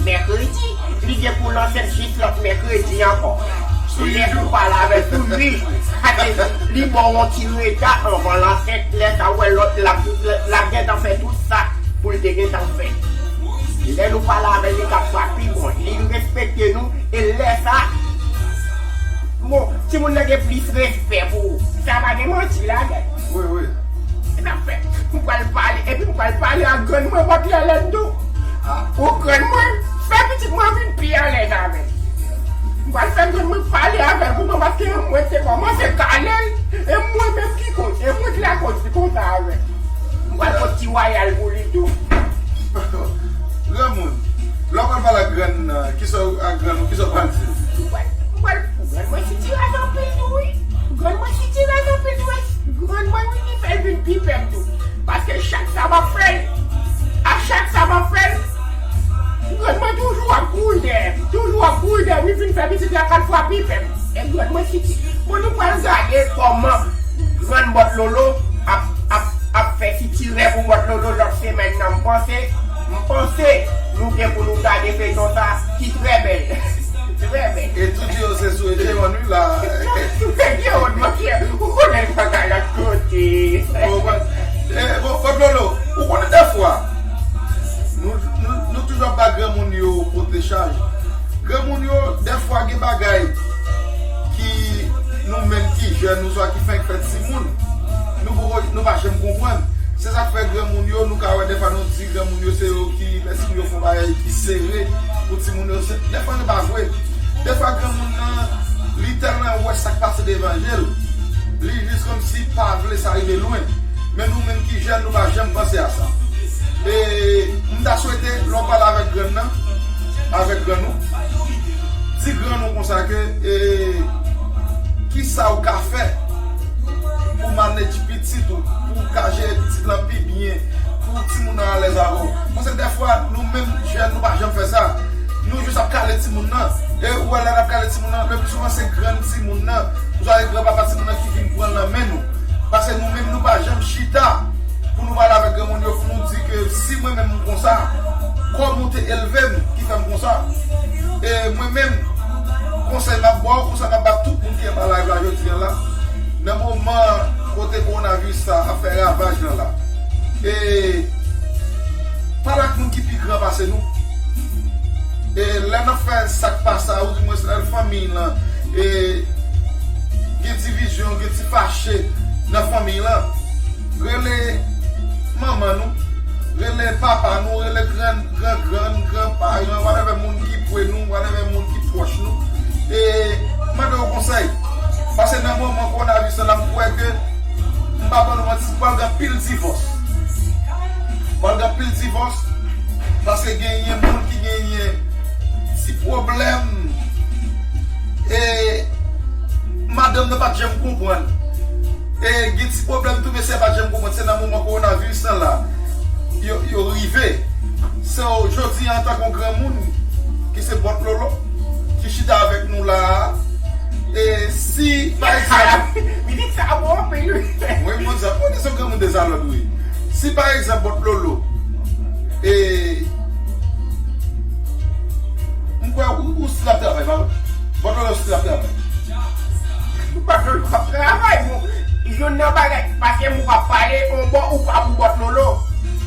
mèkredi, li gen pou l ansent jis lòt mèkredi ankò. Lè pou pale avè l pou uit jou. Sa vle di, li ba w yon ti reta anvan l ansent, lè sa w wè lòt la, l ap gentan fè tout sa pou l te gentan fè. Lè nou pale avè l, li ka fè pi bon. Li respekte nou, e lè sa, bon, timoun nan gen plis respè pou ou. Sa pa gen manti ladan l. Wi, wi. E n ap fè, m pral pale, epi m pral pale ak grann mwen Bòt Lolo tou. Ou grann mwen, fè pitit mwen vin pi alèz avè l. M pral fè grann mwen pale avè l pou mwen, paske mwen te kòmanse kale l, e mwen menm ki koz, e mwen ki lakòz li konsa avè l. M pral pot ti wayal pou li tou. Granmoun, lè w pral pale ak grann nan, kisa w ak grann ou, kisa w pral di? M pral, m pral, grann mwen sitirèz anpil tou, wi. Grann mwen sitirèz anpil tou, wi. Grann mwen, wi, ki fè l vin pi pè m tou. Paske chak sa m ap fè l, a chak sa m ap fè l, grann mwen toujou ap kouri dèyè m. Toujou ap kouri dèyè m. Li vin fè pitit la kat fwa pi pè m. E grann mwen siti. Bon, nou pral gade kòman grann Bòt Lolo ap, ap, ap fè sitirè pou Bòt Lolo lòt semèn nan. M panse, m panse nou gen pou nou gade feyton sa ki trè bèl. Trè bèl. E tou di yo se sou Ejeon wi la. Sou Ejeon, monchè. Ou konnen l pa ka lòt kote. Ou konprann? E, bon, Bòt Lolo, ou konnen dèfwa, nou, nou, nou toujou ap ba granmoun yo pote chaj. Granmoun yo, dèfwa gen bagay ki nou menm ki jèn, nou swa ki fenk fè timoun, nou poko, nou pa janm konprann. Se sa k fè granmoun yo, nou ka wè dèfwa nou di granmoun yo se yo ki, lè timoun yo fè yon bagay ki sere pou timoun yo, se, dèfwa se pa vre. Dèfwa granmoun nan, li tèlman wè sa k pase devan je l, li jis kòmsi pa vle sa rive lwen. Men nou menm ki jèn, nou pa janm panse a sa. E m ta swete, lè w pale avèk grann nan, avèk grann ou, di grann ou konsa ke, e, kisa w ka fè pou manage pitit ou, pou w ka jere pitit lan pi byen, pou timoun nan alèz avè w. Paske dèfwa, nou menm jèn, nou pa janm fè sa. Nou jis ap kale timoun nan. E ou wè lè n ap kale timoun nan, le pli souvan se grann timoun nan, ouswa se granpapa timoun nan ki vin pran l nan men nou. Paske nou menm, nou pa janm chita pou nou Pale avèk granmoun yo pou nou di ke si mwen menm m konsa, kòm ou te elve m ki fè m konsa. E mwen menm, konsèy m ap ba w, konsèy m ap ba tout moun ki anba live la jodi a la, nan moman kote kowonaviris sa ap fè ravaj lan la. E pale ak moun ki pi gran pase nou. E lè n ap fè sa k pa sa, oudimwens lè fanmiy lan, e gen divizyon, gen ti fache nan fanmiy lan, rele manman nou, rele papa nou, rele gran, gran, gran, gran paran, whatever moun ki pre nou, whatever moun ki pwòch nou, e mande yo konsèy. Pase nan moman kowonaviris lan, m kwè ke, m pa ba nou manti, pral gen anpil divòs. Pral gen anpil divòs, paske genyen moun ki genyen ti pwoblèm, e madanm nan pa t janm konprann. E gen ti pwoblèm tou, mesye pa t janm konprann. Se nan moman kowonaviris lan la, yo, yo rive. So, jodi a, antanke yon granmoun ki se Bòt Lolo, ki chita avèk nou la a, e si, pa egzanp, mizik sa bon anpil, wi. Wi, mwen sa, mwen se yon granmoun dezalòd, wi. Si, pa egzanp, Bòt Lolo, e m kwè ou, ou still ap travay, pa vre? Bòt Lolo still ap travay. Bòt Lolo ap travay, bon, youn nan bagay, paske m w ap pale yon bò, ou pa pou Bòt Lolo.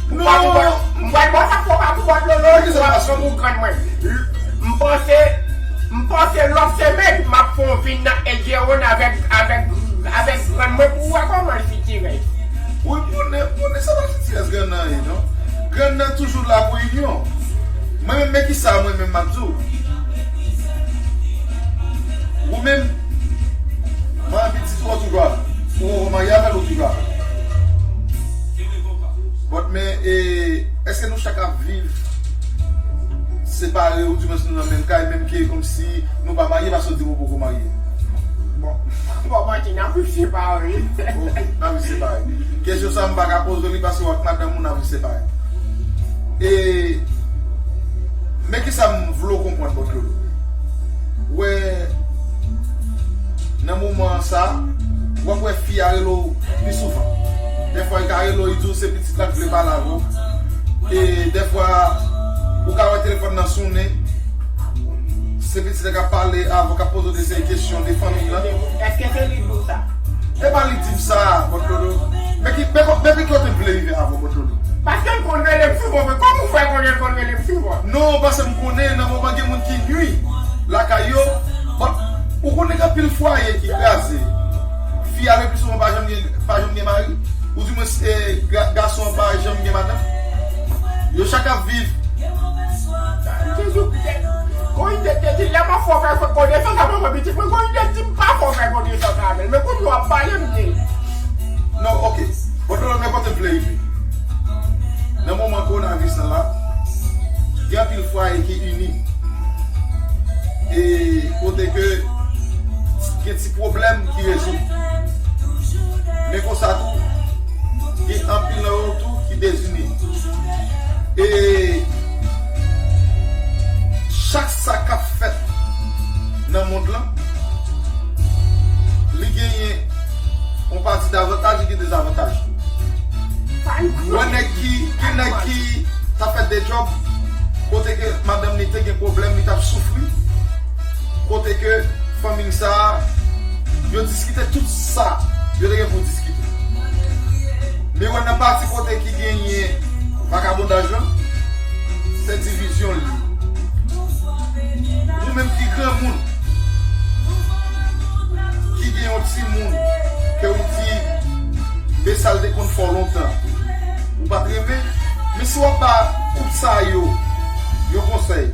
Ou pa pou Bòt, m pral ba w sa pou w pa pou Bòt Lolo, ou pa pou grann mwen. M panse, m panse lòt semèn, m ap fè yon vin nan Edjeron avèk, avèk, avèk grann mwen pou w wè kòman l sitirèz. Wi, konnen, konnen sa pa sitirèz grann nan ye, non. Grann nan toujou la pou inyon. Mwen menm, men kisa mwen menm m ap di w. Ou menm, mwen pitit ou an toujou avè w. Ou marye avè l ou toujou avè l. Bòt men, e, èske nou chak ap viv separe, oudimwens nou nan menm kay, menm ke kòmsi nou pa marye, paske w di w poko marye? Bon, bon, manti, n ap viv separe. Ok, n ap viv separe. Kesyon sa, m pa ka poze w li, paske w ak madanm ou, n ap viv separe. E, men kisa m vle w konprann, Bòt Lolo. Wè, nan moman sa, w ap wè fi a rele w pi souvan. Dèfwa, li ka rele w, li di w se pitit la k vle pale avè w. E dèfwa, ou ka wè telefòn nan sonnen, se pitit la k ap pale avè w, k ap poze w de seri kesyon de fanmi lan. Èske se li k di w sa? E pa li k di m sa, Bòt Lolo. Men ki, men, men ki kote m vle rive avè w, Bòt Lolo. Paske l konn rele m souvan, men kòman w fè konnen l konn rele m souvan? Non, paske m konnen nan moman gen moun ki nui lakay yo, but ou konnen gen anpil fwaye ki kraze. Fi a le pli souvan pa janm gen, pa janm gen mari, oudimwens, e, ga-, gason an pa janm gen madanm. Yo chak ap viv. Jezi, Jezi, Jezi, lè m ap fè w fè konesans ak manman pitit mwen, Jezi, Jezi, m pa fè w fè konesans avè l. Men kounye a w ap pale m de li. Non, ok. Bon, nan nenpòt m vle rive. Nan moman kowonaviris lan la, gen anpil fwaye ki ini. E kote ke gen ti pwoblèm ki rezoud. Men konsa tou, gen anpil nan yo tou ki dezini. E chak sa k ap fèt nan mond lan, li genyen yon pati davantaj, li gen dezavantaj. Ou wè nèg ki, gen nèg ki ta fè de djòb, kote ke madanm li te gen pwoblèm, li t ap soufri, kote ke fanmi sa a, yo diskite tout sa yo te gen pou diskite. Men wè nan pati kote ki genyen vakabondaj lan, se divizyon li. Ou menm ki granmoun, ki gen yon timoun, ke ou di, men sa l te konn fè w lontan, ou pa t renmen, men si w ap ba koup sa yo yon konsèy,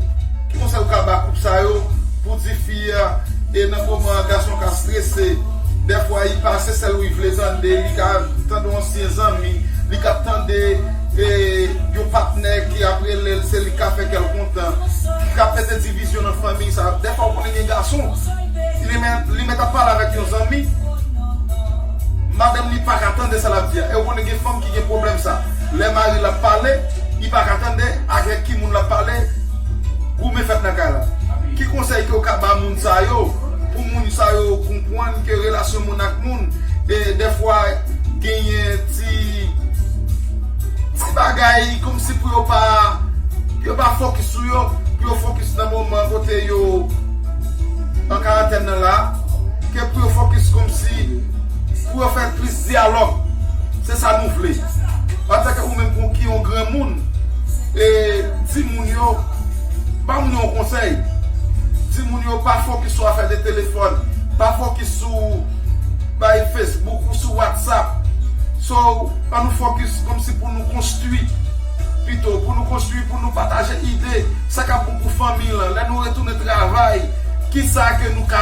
ki konsèy ou ka ba koup sa yo pou di fi a, e nan moman gason ka strese, dèfwa li pa se sèl ou li vle tande, li ka tande yon ansyen zanmi, li ka tande, e, yon patnè ki ap rele l, se li k ka fè kè l kontan, ki ka mete divizyon nan fanmi sa. Dèfwa ou konnen gen gason, li mèt, li mèt ap pale avèk yon zanmi, madanm li pa ka tande sa l ap di a. E ou konnen gen fanm ki gen pwoblèm sa. Lè mari l ap pale, li pa ka tande avèk ki moun l ap pale, goumen fèt nan kay la. Ki konsèy ke w ka ba moun sa yo, pou moun sa yo konprann ke relasyon moun ak moun, e, dèfwa genyen ti bagay kòmsi pou yo pa, pou yo pa fokis sou yo, pou yo fokis nan moman kote yo an karantèn nan la, ke pou yo fokis kòmsi pou yo fè plis dyalòg. Se sa nou vle. Antanke ou menm pou ki yon granmoun, e, di moun yo, ba moun yo yon konsèy. Di moun yo pa fokis sou afè de telefòn, pa fokis sou bay Facebook ou sou WhatsApp. So, ann nou fokis kòmsi pou nou konstwi, pito, pou nou konstwi, pou nou pataje ide, sa k ap bon pou fanmi lan. Lè nou retounen travay, kisa ke nou ka,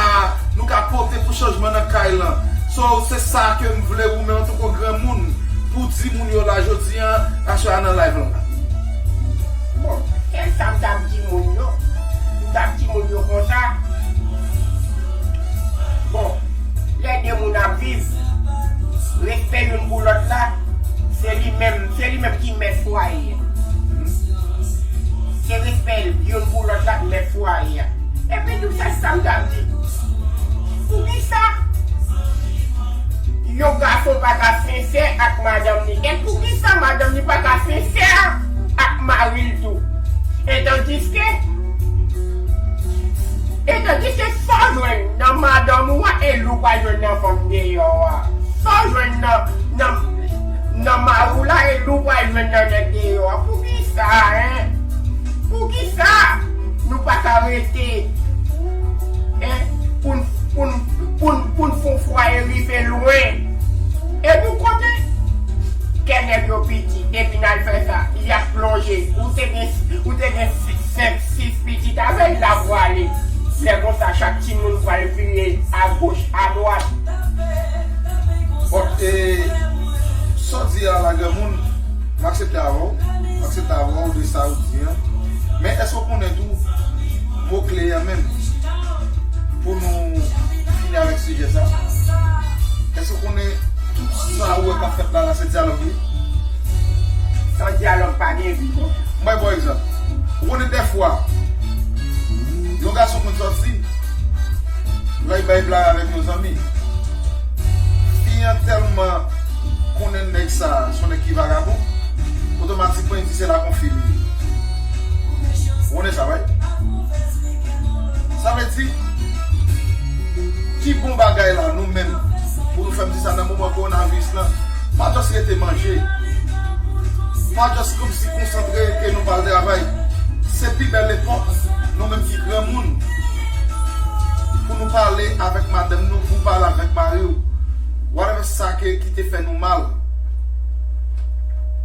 nou ka pote pou chanjman nan kay lan. So, se sa ke m vle ou menm antanke granmoun pou di moun yo la jodi an, aswè a nan live lan. Bon, kèk sa m t ap di moun yo? M t ap di moun yo konsa. Bon, lè de moun ap viv, respè youn pou lòt la, se li menm, se li menm ki mèt fwaye a. Se respè youn pou lòt la ki mèt fwaye a. Epi tou, se sa m t ap di. Poukisa yon gason pa ka sensè ak madanm li? E poukisa madanm li pa ka sensè ak mari l tou? Etandiske, etandiske sa w jwenn nan madanm ou a, e li w pral jwenn nan fanm deyò a. Sa w jwenn nan, nan, nan mari w la, e li w pral jwenn nan nèg deyò a. Poukisa, en? Poukisa nou pa ka rete, en, pou n, pou n, pou n, pou n fè yon fwaye rive lwen? Epi w konnen, kè nèg yo piti, depi n al fè sa, y ap plonje. Ou te gen, ou te gen senk, sis pitit avè l, l ap pwale. Lè konsa, chak timoun pral vire agoch, adwat. Bon, e, sa w di a la, granmoun, m aksepte avè w, m aksepte avè w de sa ou di an. Men èske w konnen tou mo kle an menm pou nou fini avèk sijè sa? Èske w konnen tout sa ou wè k ap fèt la, la se dyalòg li? San dyalòg pa gen vi. M bay ba w egzanp. Ou konnen dèfwa, yon gason konn sòti, lè l bay blag avèk yon zanmi. Fi an tèlman konnen nèg sa a se yon nèg ki vagabon, otomatikman li di se la k yon fi li ye. Ou konnen sa, wi? Sa vle di, pi bon bagay la, nou menm, pou nou fè m di sa nan moman kowonaviris lan, pa just rete manje. Pa just kòmsi konsantre ke nou pral travay. Se pi bèl epòk, nou menm ki granmoun, pou nou pale avèk madanm nou, pou pale avèk mari w. Whatever sa ke, ki te fè nou mal,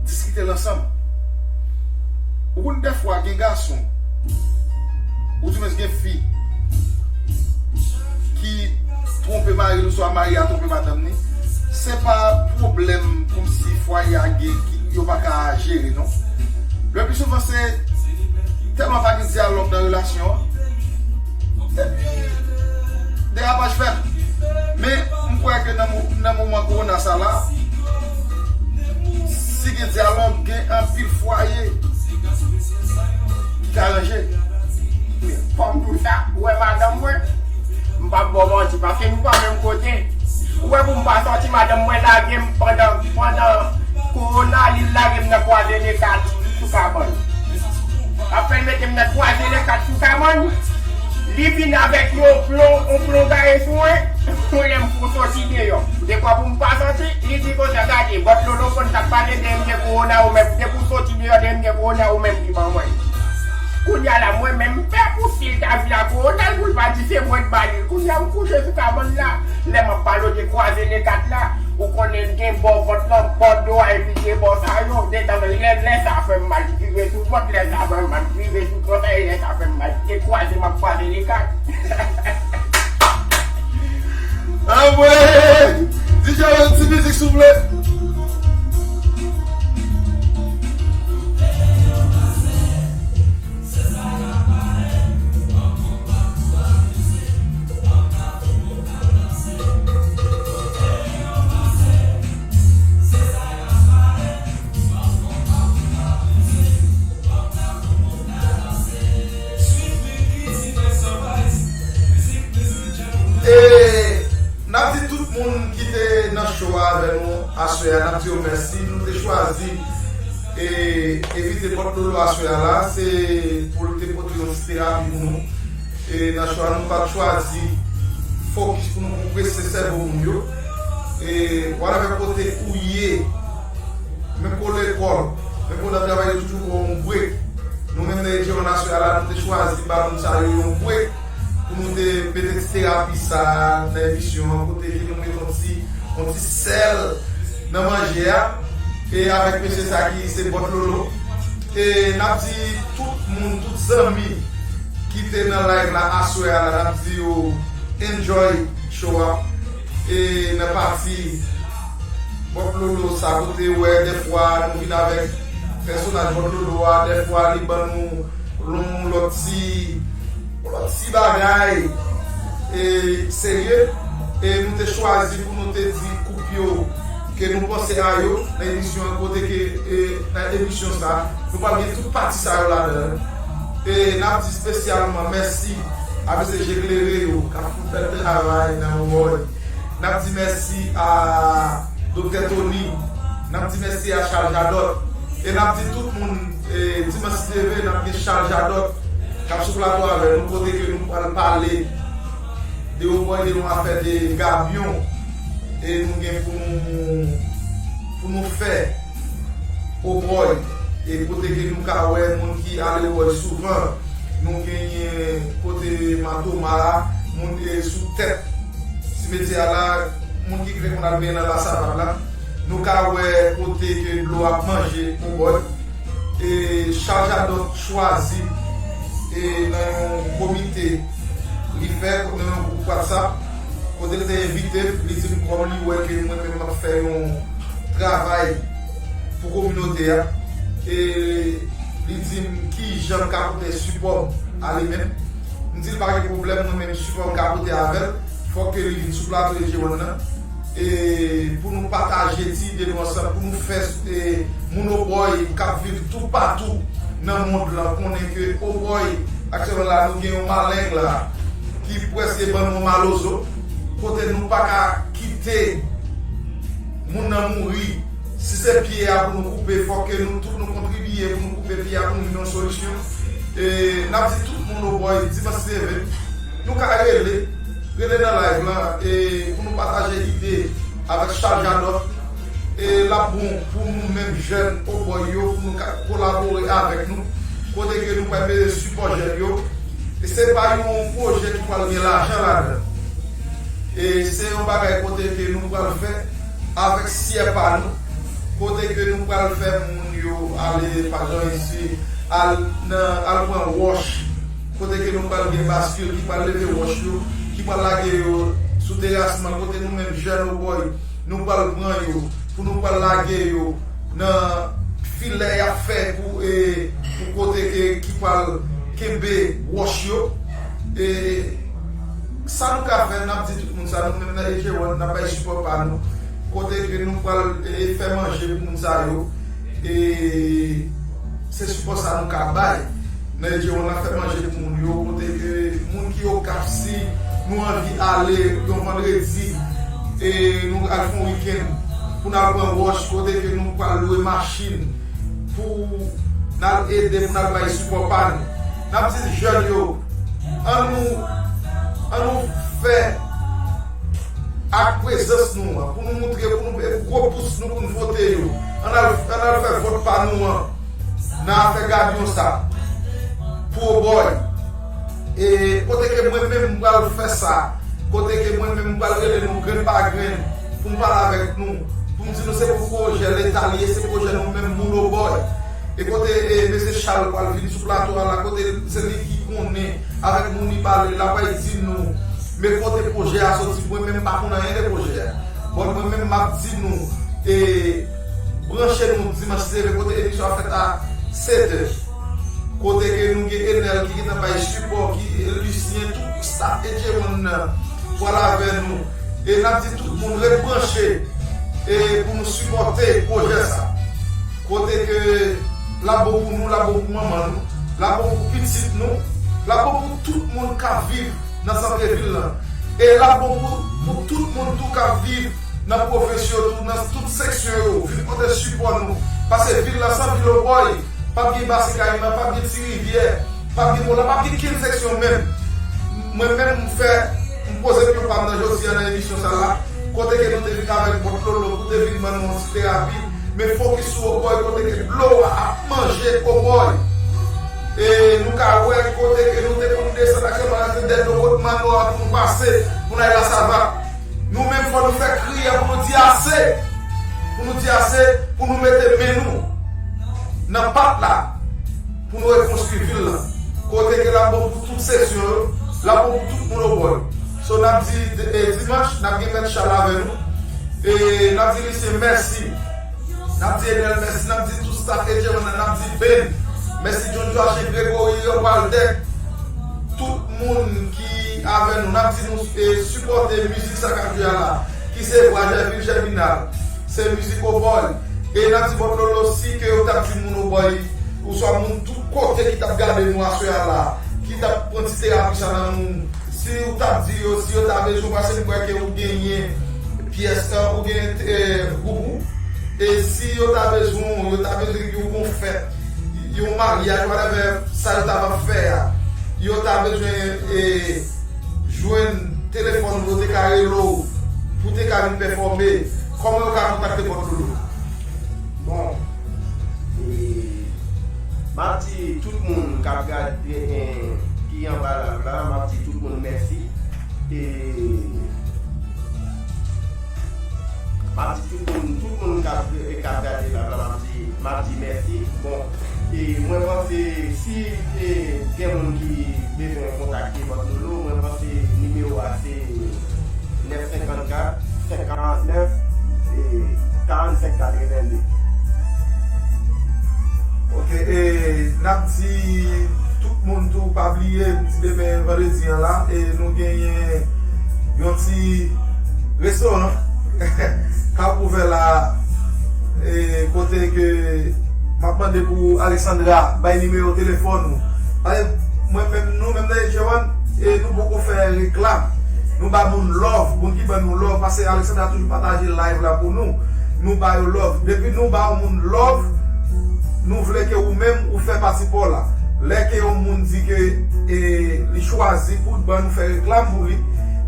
diskite l ansanm. Ou konn dèfwa gen gason, oudimwens gen fi, ki twonpe mari l, oswa mari a twonpe madanm ni, se pa pwoblèm kòmsi fwaye a gen ki yo pa ka jere, non. Le pli souvan, se tèlman pa gen dyalòg nan relasyon an. Epi, derapaj fèt. Men, m kwè ke nan mo-, nan moman kowona sa la, si gen dyalòg, gen anpil fwaye ki ka ranje. Fò m di w sa, ou wè madanm mwen, m p ap ba w manti, paske nou pa menm kote. Ou wè pou m pa sòti, madanm mwen lage m pandan, pandan kowona, li lage m nan kwaze lekat sou kabann. Apre l mete m nan kwaze lekat sou kabann, li vin avèk yon plon, yon plon gaye sou mwen, pou lè m pou sòti deyò. Dekwa pou m pa sòti, li di konsa, gade, bòt lolo konn t ap pale de m gen kowona ou menm, depi w sòti deyò de m gen kowona ou menm ki ban mwen. Kounye a la, mwen menm, m pè pou si l ta vin ak kowona l pou l pa di se mwen k ba li l. Kounye a, m kouche sou kabann la, lè m ap pale w de kwaze lekat la, ou konnen gen bò vant lan, bò do a, epi gen bò sa yo, detan lè, lè sa fè m mal, rive sou vant, lè sa fè m mal, rive sou kò sa, e lè sa fè m mal, se kwaze m ap kwaze lekat. Anmwey! D J, yon ti mizik, souple. E n ap di tout moun ki te nan show a avè nou aswè a, n ap di yo mèsi. Nou te chwazi E envite Bòt Lolo aswè a la, se pou l te pote yon ti terapi pou nou. E nan cho a, nou pa t chwazi fokis pou nou pou prese sèvo moun yo. E whatever kote ou ye, menm ke w lekòl, menm ke w nan travay, yo toujou ba w yon break. Nou menm nan Ejewan aswè a la, nou te chwazi ba moun sa yo yon break pou nou te mete ti terapi sa a nan emisyon an, kote ke nou mete yon ti, yon ti sèl nan manje a. E avèk mesye sa ki se Bòt Lolo. E n ap di tout moun, tout zanmi ki te nan live la aswè a la, n ap di yo enjoy show a. E nan pati Bòt Lolo sa, kote wè dèfwa nou vin avèk pèsonaj Bòt Lolo a, dèfwa li ban nou yon lòt ti, yon lòt ti bagay e serye. E nou te chwazi pou nou te di koup yo ke nou panse a yo nan emisyon an, kote ke e, nan emisyon sa, nou pral gen tout pati sa yo ladan. E n ap di espesyalman mèsi a mesye je klere yo k ap fè bèl travay nan Woy. N ap di mèsi a Doktè Tony. N ap di mèsi a Charles Jadot. E n ap di tout moun, e, Dimanche T V, n ap gen Charles Jadot k ap sou plato avè nou, kote ke nou pral pale de Obòy, de yon afè de gabyon. E nou gen pou nou, pou nou fè Obòy. E kote ke nou ka wè moun ki ale Obòy souvan. Nou genyen kote Matoma a, moun e sou tèt simetyè a la, moun ki te konn al benyen nan Lasavann la. Nou ka wè kote ke dlo ap manje Obòy. E Charles Jadot chwazi e nan yon komite li fè, nan yon gwoup WhatsApp, kote li te envite m, li di m kòm li wè ke mwen menm m ap fè yon travay pou kominote a. E li di m kijan m ka pote sipò m a li menm. M di l pa gen pwoblèm, mwen menm sipò m ka pote avè l, fòk ke li vin sou plato Ejewan nan. E pou nou pataje ti ide nou ansanm, pou nou fè e, moun Obòy k ap viv toupatou nan mond lan konnen ke Obòy, aktyèlman la, nou gen yon maleng la ki prèske ban nou yon malozo, kote nou pa ka kite moun nan mouri. Si se pye a pou nou koupe, fòk ke nou tout nou kontribiye pou nou koupe pye a pou nou jwenn yon solisyon. E n ap di tout moun Obòy, Dimanche T V, nou ka rele, rele nan live lan, e pou nou pataje ide avèk Charles Jadot. E l ap bon pou nou menm jèn Obòy yo, pou nou ka kolabore avèk nou, kote ke nou pral mete sipò jèn yo. E se pa yon pwojè ki pral gen lajan ladan. E se yon bagay kote ke nou pral fè avèk syè pa nou, kote ke nou pral fè moun yo ale, pa jan isi, al nan, al pran wòch, kote ke nou pral gen baskil ki pral leve wòch yo, ki pral lage yo sou terasman, kote nou menm jèn Obòy, nou pral pran yo, pou nou pral lage yo nan filè y ap fè pou, e, pou kote ke, ki pral kenbe wòch yo. E sa nou ka fè, n ap di tout moun sa, nou menm nan Ejewan, n ap bay sipò pa nou, kote ke nou pral, e, fè manje pou moun sa yo. E se sipò sa nou ka bay. Nan Ejewan, n ap fè manje pou moun yo, kote ke moun ki Okap, si nou anvi ale yon vandredi, e nou al fè yon wikenn pou n al pran wòch, kote ke nou pral lwe machin pou n al ede, pou n al bay sipò pa nou. N ap di jèn yo, ann nou, ann nou fè ak prezans nou an, pou nou moutre, pou nou, e pou gwo pous nou, pou nou vote yo. Ann al, ann al fè vòt pa nou an nan afè gabyon sa pou Obòy. E kote ke mwen menm m pral fè sa, kote ke mwen menm m pral rele nou grenn pa grenn pou m pale avèk nou, pou m di nou se pou pwojè Leta li ye, se pwojè nou menm moun Obòy. E kote, e, mesye Charles pral vin sou plato a la, kote se li ki konnen avèk moun li pale, l ap pral di nou men kote pwojè a soti. Mwen menm m pa konn anyen de pwojè a. Bon, mwen menm m ap di nou, e, branche nou Dimanche T V, kote emisyon ap fèt a sèt è. Kote ke nou gen Enel ki gentan bay sipò, ki Lucien, tout staff Ejewan nan pral avè nou. E n ap di tout moun ret branche e pou nou sipòte pwojè sa. Kote ke l ap bon pou nou, l ap bon pou manman nou, l ap bon pou pitit nou, l ap bon pou tout moun k ap viv nan santrevil lan. E l ap bon pou, pou tout moun tou k ap viv nan pwovens yo tou, nan tout seksyon yo, vin pote sipò nou. Pase vil la san vil Obòy, p ap gen Basen Kayiman, p ap gen Ti Rivyè, p ap gen Pola, p ap gen kenn seksyon menm. Mwen menm, m fè, m poze pye pa m nan jodi a nan emisyon sa la, kote ke nou te vin avèk Bòt Lolo pou te vin ban nou yon ti terapi, men fokis sou Obòy, kote ke dlo a ap manje Obòy. E nou ka wè kote ke nou te konn desann ak chanpay, se dèyè do kot Mano a pou nou pase, pou n al Lasava. Nou menm, fò nou fè kri a pou nou di ase. Pou nou di ase, pou nou mete men nou nan pat la, pou nou rekonstwi vil la. Kote ke l ap bon pou tout seksyon yo, l ap bon pou tout moun Obòy. So, n ap di, e, dimanch, n ap gen Mèt Chal avè nou. E n ap di Lisyen mèsi. N ap di Enèl mèsi, n ap di tout staff Edjewan nan, n ap di Ben. Mèsi John Joachim, Gregory, Waldec, tout moun ki avè nou, n ap di nou, e, sipòte mizik sa k ap jwe a la, ki se vwa Jèvil Jèminal, se mizik Obòy. E n ap di Bòt Lolo, si ke yo t ap di moun Obòy, oswa moun tout kote ki t ap gade nou aswè a la, ki t ap pran ti terapi sa nan nou, si ou t ap di yo, si yo ta bezwen, paske m kwè ke ou genyen pyès, ou genyen, e, gwoup ou, e si yo ta bezwen, yo ta bezwen yon fèt, yon maryaj, whatever, sa yo ta va fè a, yo ta bezwen, e, jwenn telefòn ou, yo te ka rele w pou te ka vin pèfòme, kòman yo ka kontakte Bòt Lolo? Bon, e, m ap di tout moun k ap gade, e, ki anba live la, m ap di tout moun mèsi. E, m ap di tout moun, tout moun k ap, k ap gade live la, m ap di, m ap di mèsi. Bon, e mwen panse si, e, gen moun ki bezwen kontakte Bòt Lolo, mwen panse nimewo a se nèf senkannkat, senk karannèf, e, karannsenk katrevenn de. Ok, e n ap di tout moun tou, pa bliye, m di demen vandredi an la, e nou genyen yon ti restoran k ap ouvè la, e kote ke m ap mande pou Alexandra bay nimewo telefòn ou. Paske mwen menm, nou menm nan Edjewan, e nou poko fè reklam. Nou ba moun love, moun ki ban nou love, paske Alexandra toujou pataje live la pou nou. Nou ba yo love. Depi nou ba yon moun love, nou vle ke ou menm ou fè pati pa w la. Lè ke yon moun di ke, e, li chwazi pou ban nou fè reklam pou li,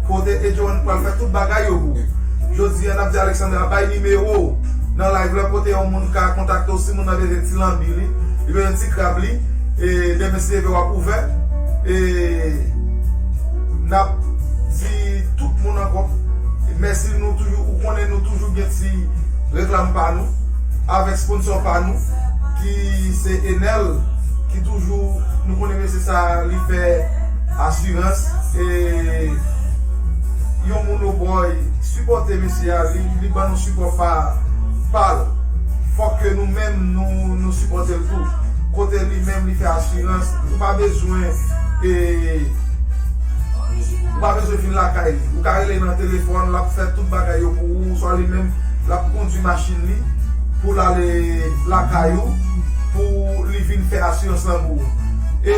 kote Edjewan pral fè tout bagay yo pou ou. Jodi a, n ap di Alexandra bay nimewo w nan live la, kote yon moun ka kontakte w si moun nan bezwen ti lanbi li, li bezwen ti krab li, e demen si Dye vle w ap ouvè. E n ap di tout moun ankò mèsi, nou toujou, ou konnen nou toujou gen ti reklam pa nou avèk sponsò pa nou ki se Enèl, ki toujou, nou konnen mesye sa, li fè asirans, e yon moun Obòy sipòte mesye a, li, li ban nou sipò pa, pa l. Fòk ke nou menm, nou, nou sipòte l tou. Kote li menm, li fè asirans, ou pa bezwen, e, ou pa bezwen vin lakay li. Ou ka rele nan telefòn, l ap fè tout bagay yo pou ou, swa li menm, l ap kondui machin li pou l ale lakay ou, pou li vin fè asirans lan pou ou. E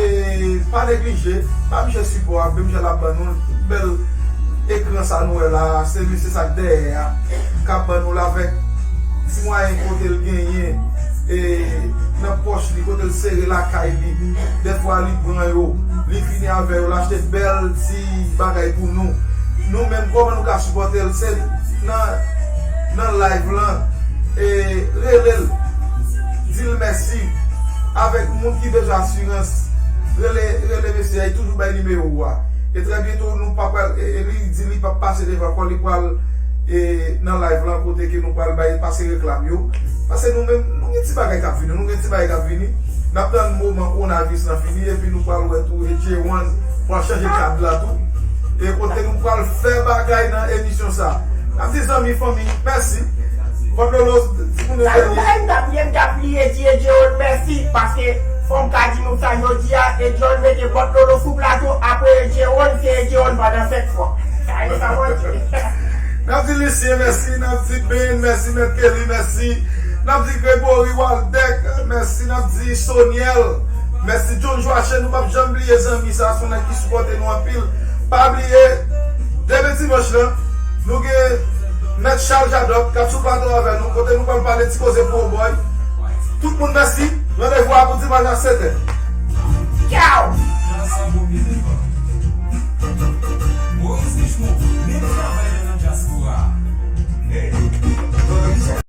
pa neglije, ba misye sipò a, menm jan l ap ban nou bèl ekran sa nou wè la a, se mesye sa k dèyè a, k ap ban nou l avèk ti mwayen kote l genyen, e nan pòch li, kote l sere lakay li. Dèfwa li pran yo, li vini avè yo, l achte bèl ti bagay pou nou. Nou menm, kòman nou ka sipòte l? Se nan, nan live lan, e rele l, di l mèsi. Avèk moun ki bezwen asirans, rele, rele mesye a, li toujou bay nimewo a. E trè byento, nou pa pral, e, e li di li p ap pase devan kò, li pral, e, nan live lan kote ke nou pral bay, pase reklam yo. Paske nou menm, nou gen ti bagay k ap vini, nou gen ti bagay k ap vini. N ap tann moman kowonaviris lan fini, epi nou pral wè tou, e Djewann pral chanje kad la tou. E kote nou pral fè bagay nan emisyon sa. N ap di zanmi, fanmi, mèsi. Bòt Lolo, di moun yo dènye. Sa nou bay, m t ap bliye, m t ap bliye di Edjewan mèsi, paske fò m ka di nou sa jodi a, Edjewan mete Bòt Lolo sou plato, apre Edjewan, se Edjewan pandan sèt fwa. Sa e sa mwen di. N ap di Lisyen mèsi, n ap di Ben mèsi, Mèt Kelly mèsi, n ap di Gregory Waldec mèsi, n ap di Soniel mèsi, John Joachim, nou p ap janm bliye zanmi sa, se yon nèg ki sipòte nou anpil. Pa bliye, demen dimanch lan, nou gen Mèt Charles Jadot k ap sou plato avè nou, kote nou pral pale ti koze pou Obòy. Tout moun mèsi. Randevou a pou dimanch a sèt è. Yow! Moïse Richemond.